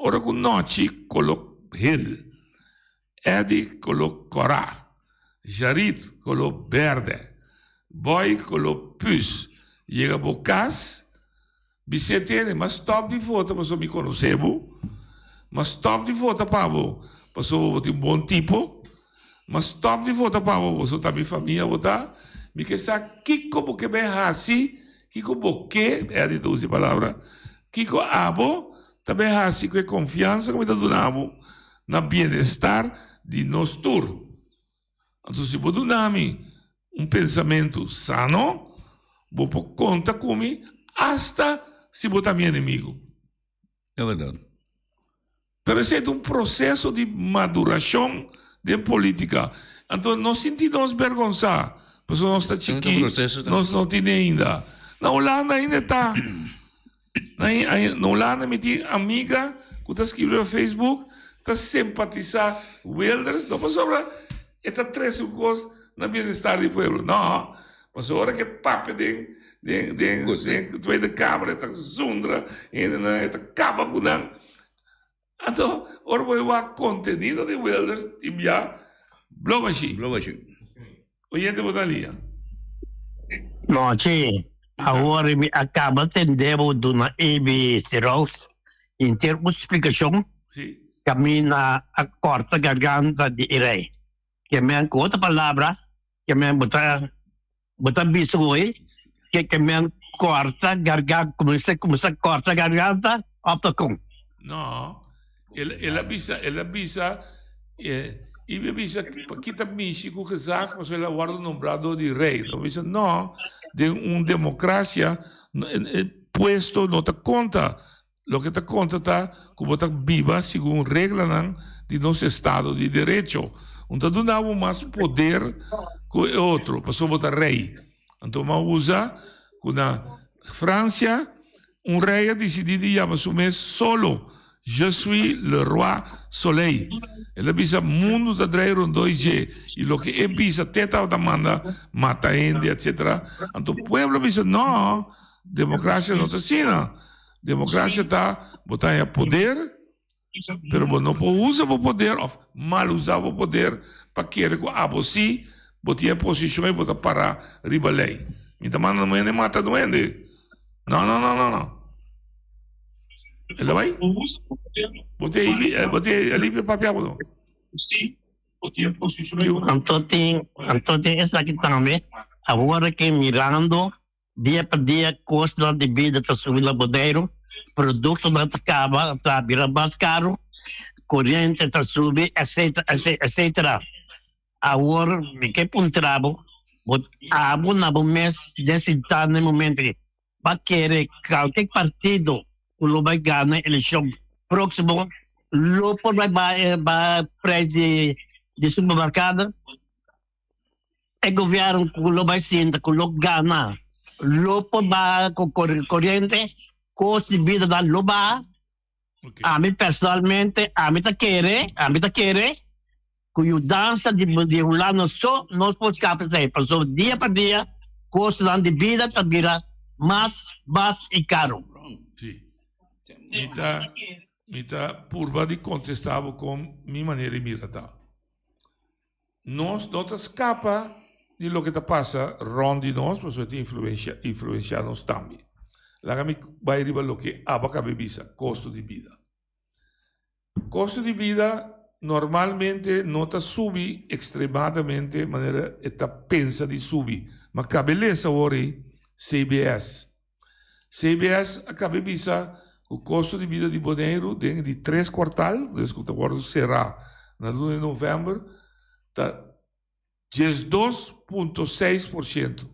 ora ku nochi kolo hel, Eddy kolo kòrá, Jarid kolo bèrdè, Boy kolo püs, yega bo kas, Bis'é tene, m'a stòp di vota pasobra mi konosé bo, m'a stòp di vota pa bo pasobra bo tin bon tipo, m'a stòp di vota pa bo pasobra ta mi famia bo ta, mi ke sa kiko bo ke bai hasi, kiko bo ke, Eddy ta usa e palabra, kiko abo ta bai hasi ku e konfiansa ku mi ta duna bo na bienestar di nos tur. Anto si bo duna mi Un pensamentu sano, bo por konta ku mi asta si bo ta mi enemigu. E bèrdat. Pero esei ta un proseso di madurashon den polítika. Anto no sinti nos bergonsá, pasobra nos ta chikí, nos no tene ainda. Na Hulanda ainda e ta. Na Hulanda mi tin amiga ku ta skribi riba Facebook ta simpatisá Wilders, no pasobra e ta trese un kos na bienestar di pueblo, no, pasobra ora ku e papia den den den den Tweede Kamer e ta zundra hendenan, e ta kaba ku nan. Anto ora bo e wak kontenido di Wilders tin bia blou ashi. Blou ashi. Oyente bo ta lia. Nochi. Awor mi a kaba tende bo duna Eby Seraus henter un splikashon kaminda a kòrta garganta di e rei. Ke men ku otro palabra, ke men bo ta bo ta bisa hoy ke ke men kòrta garganta, kuminsá kuminsá kòrta garganta òf ta kon? No, el el a bisa, el a bisa, eh, i a bisa pa kita mishi ku gezag pasobra el a wòrdu nombrá dor di rei. El a bisa no, den un demokrasia e puesto no ta konta. Loke ta konta ta ku bo ta biba segun reglanan di nos estado di derecho. Un ta duna bo mas poder ku e otro pasobra bo ta rei. Anto mi a usa ku na Francia Un rei a disidí di yama su mes solo, Je suis le roi soleil. El a bisa mundu ta drei rondó i dje, i loke e bisa te tabata manda mata hende, etcetera. Anto pueblo a bisa, No, demokrasia no ta asina. Demokrasia ta bo ta haña poder, pero bo no por usa bo poder òf mal usa bo poder pa kere ku abo sí bo tin e posishon i bo ta pará riba lei. Mi ta manda un hende mata un hende. No, no, no, no, no. El a bai? Bo tin ahí, bo tin ahí alipio papia bo no? Anto tin, anto tin esaki tambe, awor ke mirando Dia pa dia kosnan di bida ta subi na Boneiru, produktonan ta kaba, ta bira mas karu, koriente ta subi, etcetera, etcetera. Awor mi ke puntra bo, bo abo na bo mes den sintá na e momento aki, bo a kere kalke partido ku lo bai gana elekshon próksimo lo por bai baha preis di supermerkado? E gobierno cu lo bay sinta, cu lo gana, lo por baha cu coriente, costo di bida nan lo baha. Ami personalmente, ami ta kere, ami ta kere cu yudansa di di Hulanda so nos por scapa esey, pasobra dia pa dia costonan di bida ta bira mas, mas y caro. Sí. Mi ta, mi ta purba di contesta bo con mi manera di mira ta. Nos no ta skapa di loke ta pasa rònt di nos pasobra e ta influensia influensiá nos tambe. Laga mi bai riba loke abo a kaba di bisa, kosto di bida. Kosto di bida normalmente no ta subi ekstremadamente manera e ta pensa di subi. Ma kaba e lesa awor ei CBS. CBS a kaba di bisa ku kosto di bida di Boneiru den di tres kuartal, des ku ta wòrdu será na luna di novèmber, ta 12.6 por siento.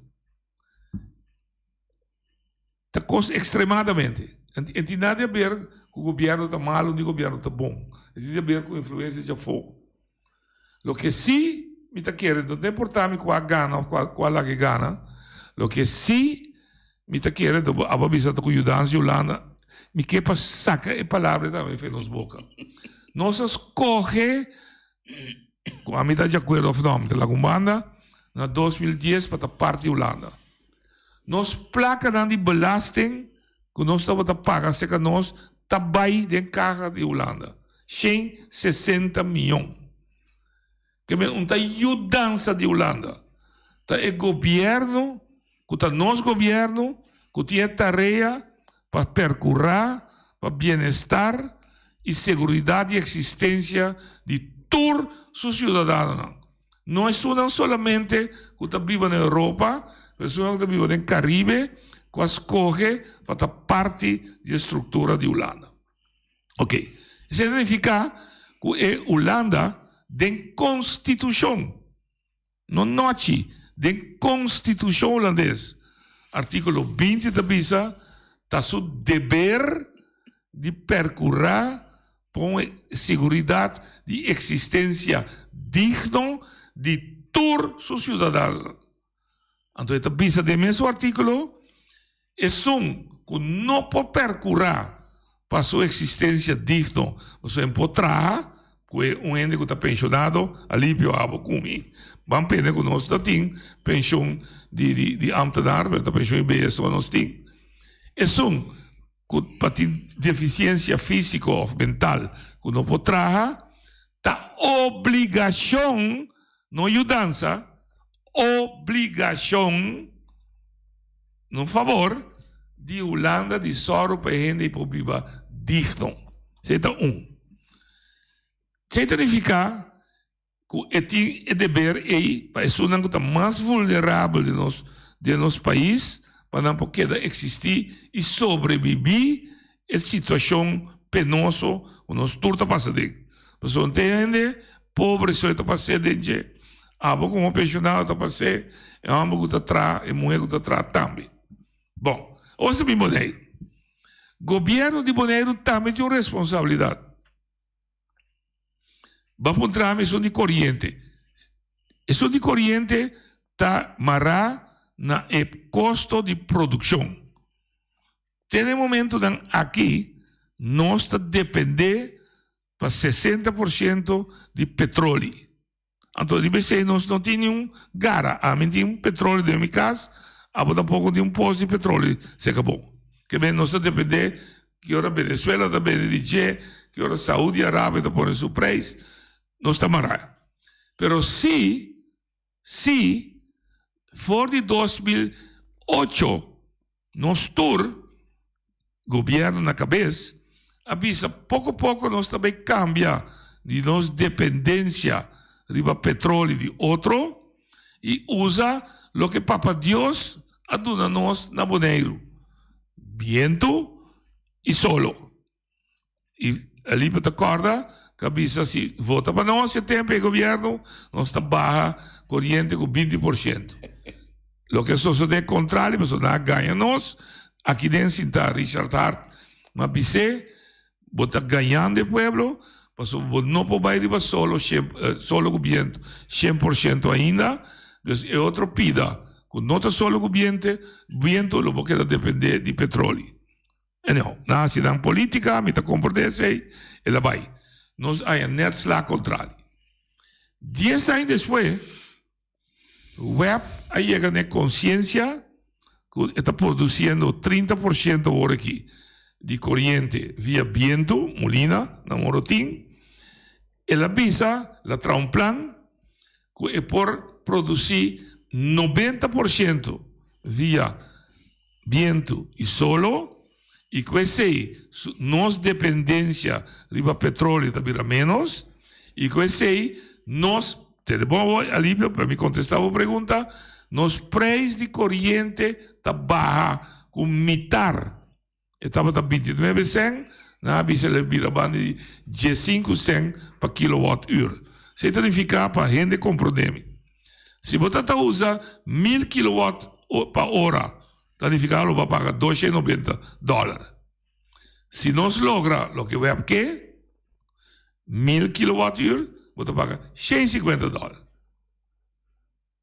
Ta kos ekstremadamente. E tin nada di aber ku gobièrnu ta malu ni gobièrnu ta bon. E tin di aber ku influensia dje afó. Loke sí mi ta kere, no ta importá mi kua gana òf kua laga e gana, loke sí mi ta kere, abo a bisa ta ku yudansa di Hulanda, mi ke pa saka e palabra tambe for nos boka. Nos a skohe, ku ami ta di akuerdo òf no, mi ta laga un banda, na 2010 pa ta parti di Hulanda. Nos plakanan di belasting ku nos tabata paga serka nos ta bai den kaha di Hulanda, shen sesenta miyon. Ke men un ta yudansa di Hulanda, ta e gobièrnu ku ta nos gobièrnu ku tin e tarea pa perkurá pa bienestar i seguridat di eksistensia di tur su siudadanonan. No esunnan solamente ku ta biba na Europa, pero esunnan ku ta biba den Karibe ku a skohe pa ta parti di e struktura di Hulanda. Ok, esei ta nifiká ku e Hulanda den konstitushon, no nochi, den konstitushon hulandes, artíkulo 20 ta bisa ta su deber di perkurá pa un seguridat di eksistensia digno di tur su siudadanonan. Anto e ta bisa den mesun artíkulo, Esun ku no por perkurá pa su eksistensia digno, pasobra e por traha ku e un hende ku ta penshonado, alipio abo ku mi, ban pende ku nos ta tin penshon di di ambtenaar, pero ta penshon di BSO nos tin. Esun ku pa tin defisiensia físiko òf mental ku no por traha, ta obligashon, no yudansa, obligashon. Na fabor di Hulanda di sòru pa e hende por biba digno. Esei ta un. Esei ta nifiká ku e tin e deber ei pa esunnan ku ta mas vulnerabel den nos den nos pais pa nan por keda eksistí i sobrebibí e situashon penoso ku nos tur ta pasa den. Pasobra no tin hende pobre so e ta pas'é den dje, abo komo penshonado ta pas'é, e hòmber ku ta traha, e muhé ku ta traha tambe. Bon, ora ta bin Boneiru. Gobièrnu di Boneiru tambe tin un responsabilidat. Bo a puntra mi esun di koriente. Esun di koriente ta mará na e kosto di produkshon. Te na e momentunan aki nos ta dependé pa sesenta por siento di petroli. Anto riba esei nos no tin niun gara. Ami tin petroli den mi kas, abo tampoko tin un pos di petroli serka bo. Ke men nos ta dependé ki ora Venezuela ta bende di dje, ki ora Saudi Arabia ta pone su preis, nos ta mará. Pero si, si for di 2008 Nos tur, gobierno na cabes, a bisa poco poco nos ta bay cambia di nos dependencia riba petroli di otro y usa loke Papa Dios a duna nos na Boneiru, biento y solo. Y Alipio ta corda cu a bisa si vota pa nos e tempo e gobierno nos ta baha coriente cu binti por ciento. Loke a sosode contrario pasobra nan a gaña nos aki den sinta Richard Hart ma bis'é bo ta gañando e pueblo pasobra bo no por bay riba solo solo cu biento cien por ciento ainda dus e otro pida cu no ta solo cu biento lo bo keda depende di petroli. Anyhow, nan hasi nan politica, mi ta comprende esey, el a bay. Nos haya net sla contrali. Dies aña despues, web a yega na e conciencia cu e ta produciendo 30 por ciento awor aki di coriente via biento, molina, na Morotin. El a bisa, el a traha un plan cu e por produci 90 por ciento via bientu i solo, i ku esei nos dependensia riba petroleo ta bira ménos, i ku esei nos, tende bon awor Alipio pa mi kontestá bo pregunta, nos preis di koriente ta baha ku mitar, e tabata 29 sèn, nan a bisa el a bira banda di diesinku sèn pa kilowat ur. Esei ta nifiká pa hende komprondé mi. Si bo ta ta usa mil kilowatt pa ora, ta nifiká lo bo a paga dosha i nobenta dòler. Si nos logra loke web ke, mil kilowatt ur, bo ta paga shen i sinkuenta dòler.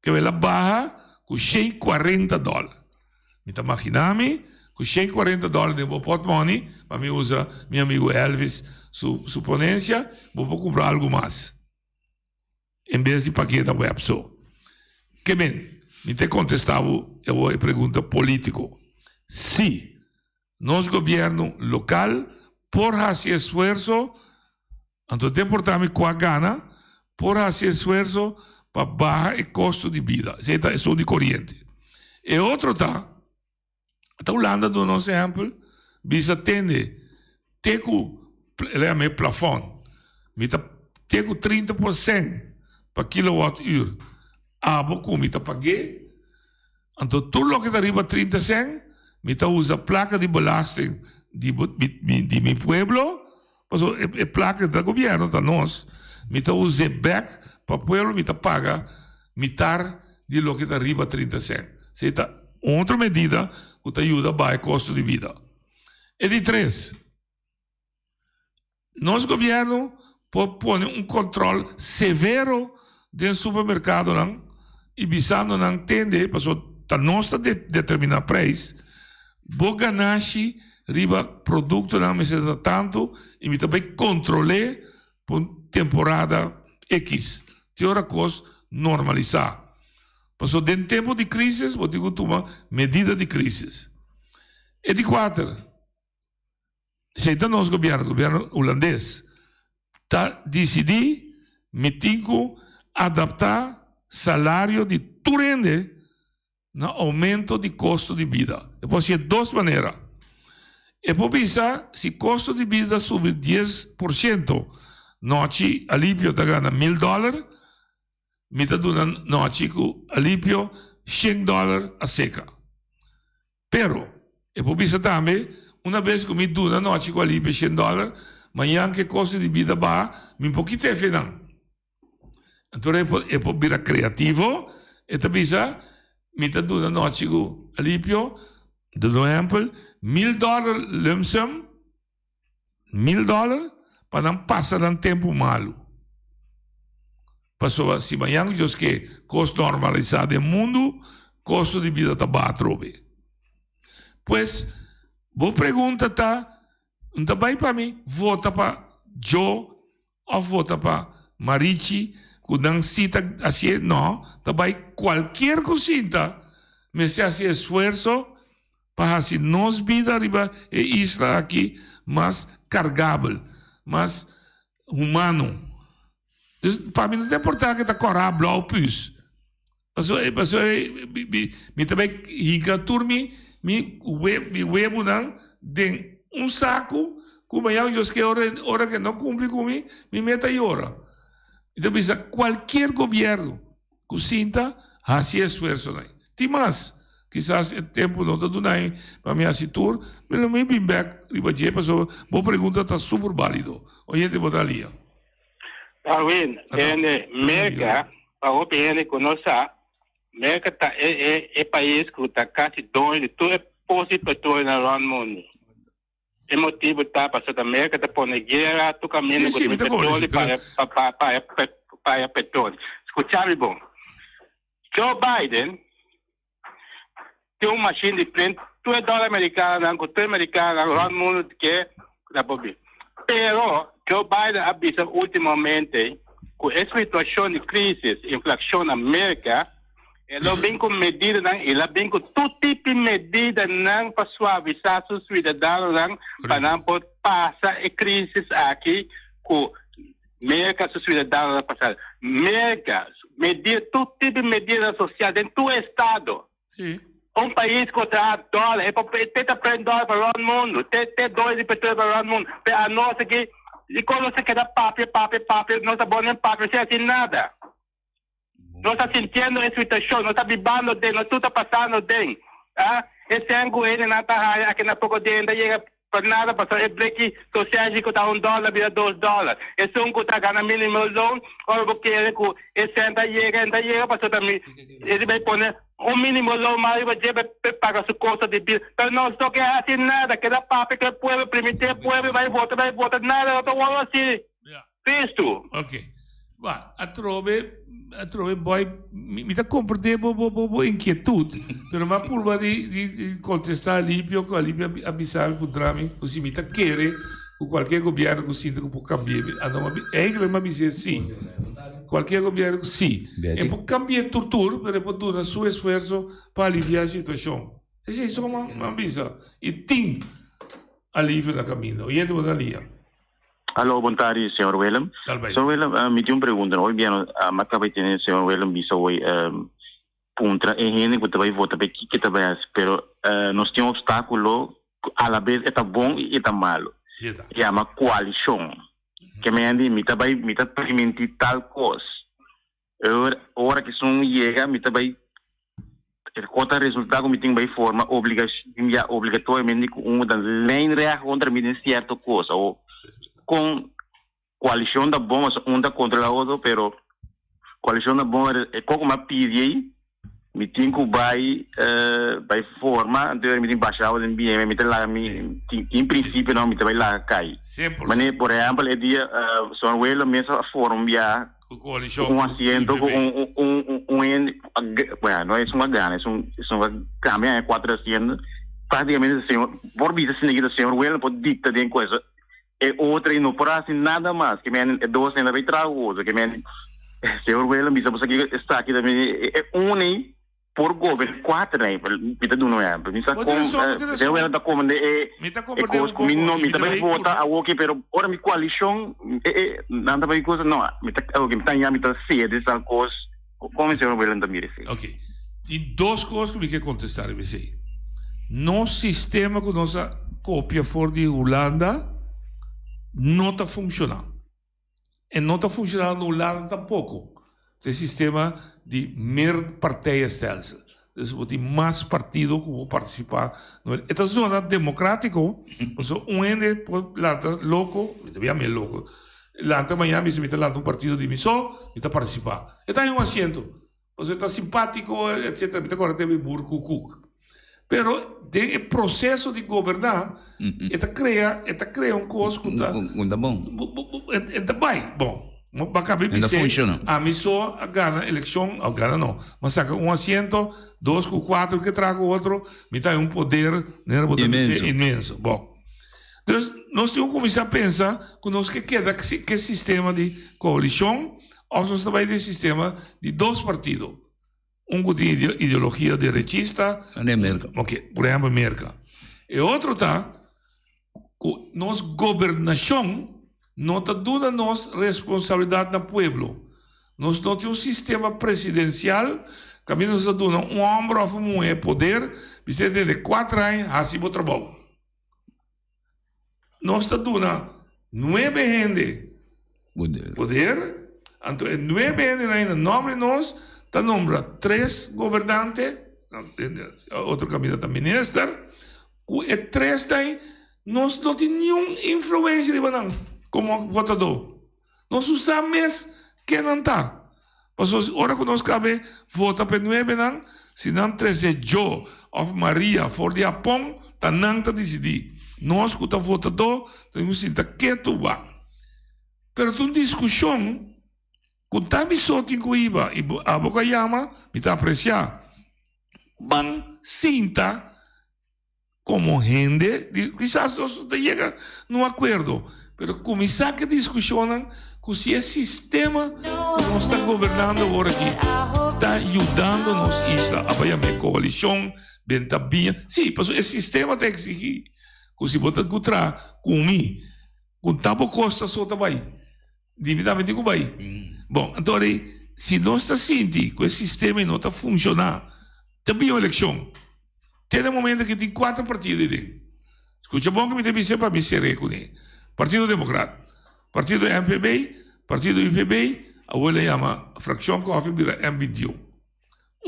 Kebel a baha ku shen i kuarenta dòler. Mi ta magina mi ku shen i kuarenta dòler den bo pòtmòni, pa mi usa mi amigu Elvis su su ponensia, bo por kumpra algu mas. En bes di pakia ta web so. Ke men, mi ta kontestá bo awor e pregunta polítiko. Sí, nos gobièrnu lokal por hasi esfuerso, anto den por ta mi kua gana, por hasi esfuerso pa baha e kosto di bida. Esei ta esun di koriente. E otro ta. Ta Hulanda duna nos ehempel, bisa tende te ku el a yama e plafòn, mi ta te ku 30 por sènt pa kilowatt uur abo ku mi ta pag'é, anto tur loke ta riba 30 sènt mi ta usa plaka di belasting di bo di mi pueblo, pasobra e plaka ta gobièrnu ta nos, mi ta us'é bèk pa pueblo mi ta paga mitar di loke ta riba 30 sènt. Esei ta un otro medida ku ta yuda baha e kosto di bida. E di tres, nos gobièrnu por pone un kòntròl severo den supermerkadonan i bisando nan tende, pasobra ta nos ta determiná preis, bo ganashi riba produktonan mester ta tantu i mi ta bai kontrol'é pa un temporada ekis. Te ora kos normalisá. Pasobra den tempu di krísis bo tin ku tuma medida di krísis. E di kuater, esei ta nos gobièrnu, gobièrnu hulandes, ta disidí mi tin ku adaptá salario di tur hende. na oumento di kosto di bida. E por hasié dos manera. E por bisa si kosto di bida ta subi 10%, nochi Alipio ta gana mil dòler, mi ta duna nochi ku Alipio shen dòler a seka. Pero, e por bisa tambe, una bes ku mi duna nochi ku Alipio shen dòler, mañan ku e kosto di bida baha, mi por kita e fenan. Anto e por, e por bira kreativo, e ta bisa, mi ta duna nochi ku Alipio, duna un ehèmpel, mil dòler lump sum, 1000 dòler, pa nan pasa nan tempu malu. Pasobra si mañan ku Dios ke kos normalisá den mundu, kosto di bida ta baha atrobe. Pues, bo pregunta ta, N ta bai pa mi vota pa Joe òf vota pa Marichi ku nan si ta hasié? No, ta bai kualkier ku sinta mester hasi esfuerso pa hasi nos bida riba e isla aki mas kargabel, mas humano. Dus pa mi no ta importá ke ta kòrá, blou, püs. Pasobra pasobra mi ta bai hinka tur mi mi mi webunan den un saku ku mañana Dios ke ora ora ke no kumpli ku mi, mi meta yora. Mi ta bisa kualkier gobièrnu ku sinta hasi e esfuersonan. Tin mas, kisas e tempu no ta duna mi pa mi hasi tur, pero mi bin bèk riba dje pasobra bo pregunta ta super bálido. Oyente bo ta alia. Darwin, hende Merca, pa hopi hende cu no sa, Merca ta e e e pais cu ta casi doño di tur e pos di petroleo na rond mundo. E motibo ta pasobra Merca ta pone guera tur caminda Sí, cu sí, mi tin ta kore, petroleo sí, pa pero pa pa pa pa e petroleo. Scucha mi bon. Joe Biden tin un machine di print tur e dollar americanonan cu tur e americanonan rond mundo ke na por bin. Pero Joe Biden a bisa ultimamente cu e situacion di crisis, inflacion na Merca, e lo bin cu medidanan y lo bin cu tur tipo di medidanan pa suavisa su ciudadanonan pa nan por pasa e crisis aki cu Merca su ciudadanonan a pasa. Merca, medida, tur tipo di medida social den tur estado. Sí. Un pais cu traha dollar, e por te ta prende dollar pa rond mundo, te te doño di petroleo pa rond mundo. Pero anos aki, di con nos ta keda papia, papia, papia, nos ta bon den papia sin haci nada. Nos ta sintiendo e situacion, nos ta bibando den, nos tur ta pasando den. Ah, e cen cu hendenan ta haya aki na poco dia ta yega pa nada pasobra e bleki sausage cu ta un dollar bira 2 dollar. Esun cu ta gana minimum loon, ora bo kere cu e cen ta yega, e ta yega pasobra mi e bay pone un minimum loon mas riba dje pa paga su costo di bida. Pero nos no ke haci nada, keda papia cu e pueblo, primiti e pueblo, bay vota, bay vota, nada no ta worde haci. Visto. Ok. Ba, atrobe, atrobe boy, mi, mi ta comprende bo, bo, bo, bo inquietud, pero m'a purba di, di, di contesta Alipio, cu Alipio a bisa mi, puntra mi, cu si mi ta kere cu cualkier gobierno cu sinti cu por cambia mi. Anto m'a bi, eigenlijk m'a bis'é si. Cualkier gobierno cu si. E por cambia tur tur, pero e por duna su esfuerzo pa alivia e situacion. Esey so m'a, m'a bisa. Y tin alivio na caminda. Oyente bo ta alia. Aló, bon tardi, señor Willem. Señor Willem, uh, mi tin un pregunta. Hoy bien, uh, mi acaba de tener, señor Willem, bisa hoy, um, puntra e hende ku ta bai vota pe kiko ta bai hasi, pero uh, nos tin un obstáculo ku a la vez e ta bon i e ta malo. Yama koalishon. Ke men di, mi ta bai, mi ta primintí tal kos. Ora, ora ku esun yega, mi ta bai e ta resultá ku mi tin bai forma obliga ya obligatoriamente ku un ta lijnrecht kontra mi den sierto kos. O kon koalishon ta bon, un ta kontra la otro, pero koalishon ta bon, e koko mi a pidi ei, mi tin ku bai bai forma, anto mi tin basha awa den bieme, mi ta laga mi tin tin prinsipionan mi ta bai laga kai. Manera por ehèmpel e dia Sor Welo mes a forma un bia Ku koalishon un asiento ku un un un un hende bueno no esun a gana esun esun a kambia e kuater asiento praktikamente señor por bisa esaki ta señor Welo por dikta den ku eso e otro no por hasi nada mas ke men e dos hende a bai traha ku otro ke men señor Welo bisa bo esaki esaki ta e un ei por goberna kuater nei mi ta duna un ehempel mi sa Bo kon tin rason, bo tin señor rason. Welo ta komende e Mi ta e komprende kos un ku mi poko no i mi mi ta ta bai bai vota awoki pero ora mi koalishon e e nan ta bai cosa no mi ta awoki mi ta ya mi ta sede tal kos kon mi señor Welo ta mira esei. Ok. Tin dos kos ku mi ke kontestá riba esei. Nos sistema ku nos a kopia for di Hulanda no ta funshoná. E no ta funshoná na Hulanda tampoko. Ta e sistema di meerpartijenstelsel. Dus bo tin mas partido ku por partisipá. E ta zona demokratiko, pasobra un hende por lanta loko, mi ta yam'é loko, lanta mañana bisa mi ta lanta un partido di mi so, mi ta partisipá. E ta haña un asiento. Pasobra e ta simpátiko, etcetera. Mi ta kòrda tempu di Boer Koekoek. Pero den e proseso di goberná, e ta krea, e ta krea un kos ku ta. Ku ta bon. E ta bai bon. Bo a kaba E ta bis'é, funshoná. ami so a gana elekshon, a gana no, mi a saka un asiento, dos ku kuater ke traha ku otro, mi ta haña un poder, manera bo ta bis'é, Inmenso. inmenso. Bon. Dus nos tin ku kuminsá pensa ku nos ke keda ku e sistema di koalishon òf nos ta bai den sistema di dos partido. Un ku tin ideologia derechista. Ande Merka. Ok, por ehèmpel Merka. E otro ta ku nos gobernashon no ta duna nos responsabilidat na pueblo. Nos no tin un sistema presidensial kaminda nos ta duna un hòmber òf un muhé poder, bis'é dende kuater aña hasi bo trabou. Nos ta duna nuebe hende poder, anto e nuebe hendenan na nomber di nos ta nombra tres gobernante, otro kaminda ta minister, ku e tresnan nos no tin niun influensia riba nan komo votadó. Nos no sa mes ken nan ta. Pasobra si ora ku nos kabe vota pa e nuebenan, si nan trese Joe òf Maria for di Hapon, ta nan ta disidí. Nos ku ta votadó ta tin ku sinta ketu wak. Pero ta un diskushon ku ta mi so tin ku hiba i abo ku a yama mi ta apresiá. Ban sinta. Como hende, kisas nos no ta yega na un acuerdo, pero cuminsa cu e discusionnan cu si e sistema cu nos ta gobernando awor aki ta yudando nos isla, a bay yama e coalicion, benta biña, si, pasobra e sistema ta exigi cu si bo ta cu traha cu mi, cu ta bo costa so ta bay, di mi tambe tin cu bay. Bon, anto ora si nos ta sinti cu e sistema no ta funciona, ta bin un eleccion. Te na momento ki tin kuater partido ei den. Skucha bon ku mi ta bisa pa mi ser'é kuné. Partido Demokrat, Partido MPB, Partido UPB, awor el a yama Frakshon Kòfi bira MBDO.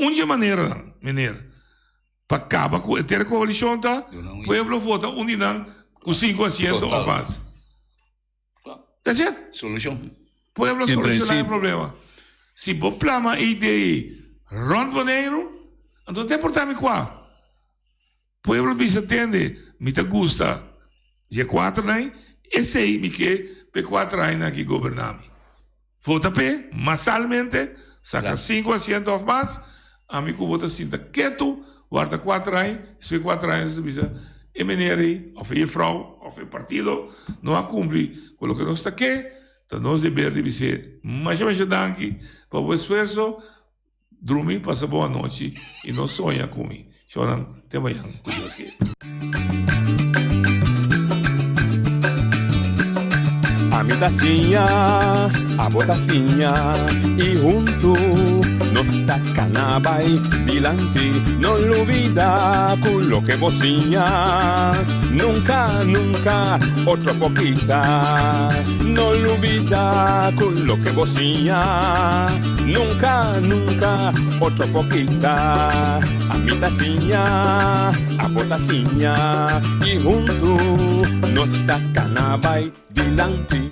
Un dje maneranan, meneer, pa kaba ku e ter koalishon ta pueblo vota un di nan ku sinku asiento òf mas. That's it. Solucion. Pueblo En soluciona e principio. problema. Si bo plama e idea ei rond Boneiru, anto te por ta mi kua. Pueblo bisa tende, mi ta gusta dje kuaternan ei, esei mi ke p'e kuater añanan aki goberná mi. Vota p'e masalmente, saka sinku asiento òf mas, ami ku bo ta sinta ketu, warda kuater aña, despues kuater aña nos ta bisa e meneer ei òf e jefrou òf e partido no a kumpli ku loke nos ta ke, ta nos deber di bis'é masha masha danki pa bo esfuerso, Drumi pasa bon anochi y no soña cu mi. Shonan te mañan cu Dios kier. Ami ta siña, abo ta siña y huntu nos ta cana bay dilanti. No lubida cu loke bo siña nunca, nunca otro por kita. No lubida cu loke bo siña Nunca, nunca otro por kita. Ami ta siña, abo ta siña y huntu nos ta cana bay dilanti.